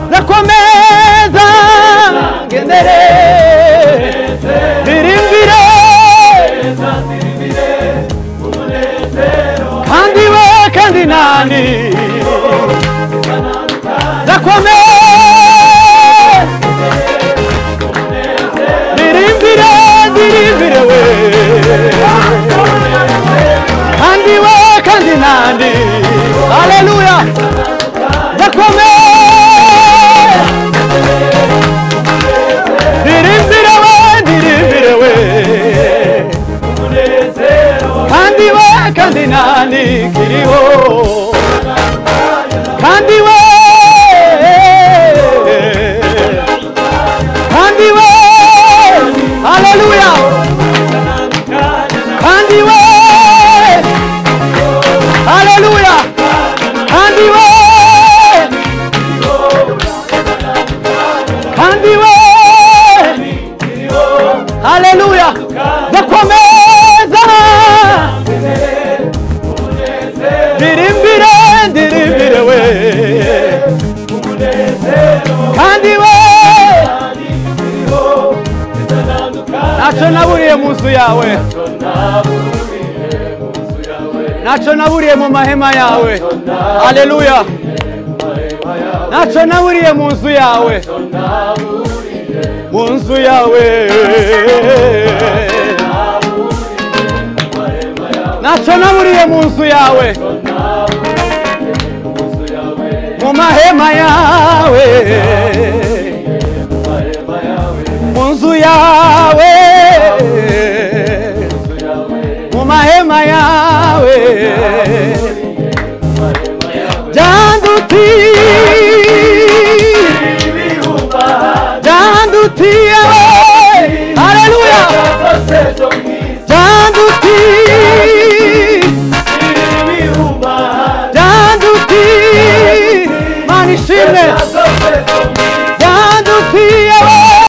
ndakomeza ngendere ndirimbire kandi we kandi nani, ndakomeza ndirimbire ndirimbire we, kandi we kandi nani, haleluya, ndakomeza ndirimbire we ndirimbire we, kandi we kandi nani kiriho, kandi we kandi we, haleluya, kandi we, haleluya, kandi we, kandi we, haleluya, ndakomeza ndirimbire ndirimbire we, kandi we, ntacyo naburiye mu nzu yawe, ntacyo naburiye mu mahema yawe, haleluya, ntacyo naburiye mu nzu yawe, mu nzu yawe, ntacyo naburiye mu nzu yawe, mu mahema yawe, mu nzu yawe, mu mahema yawe, byandutiye, haleluya, byandutiye,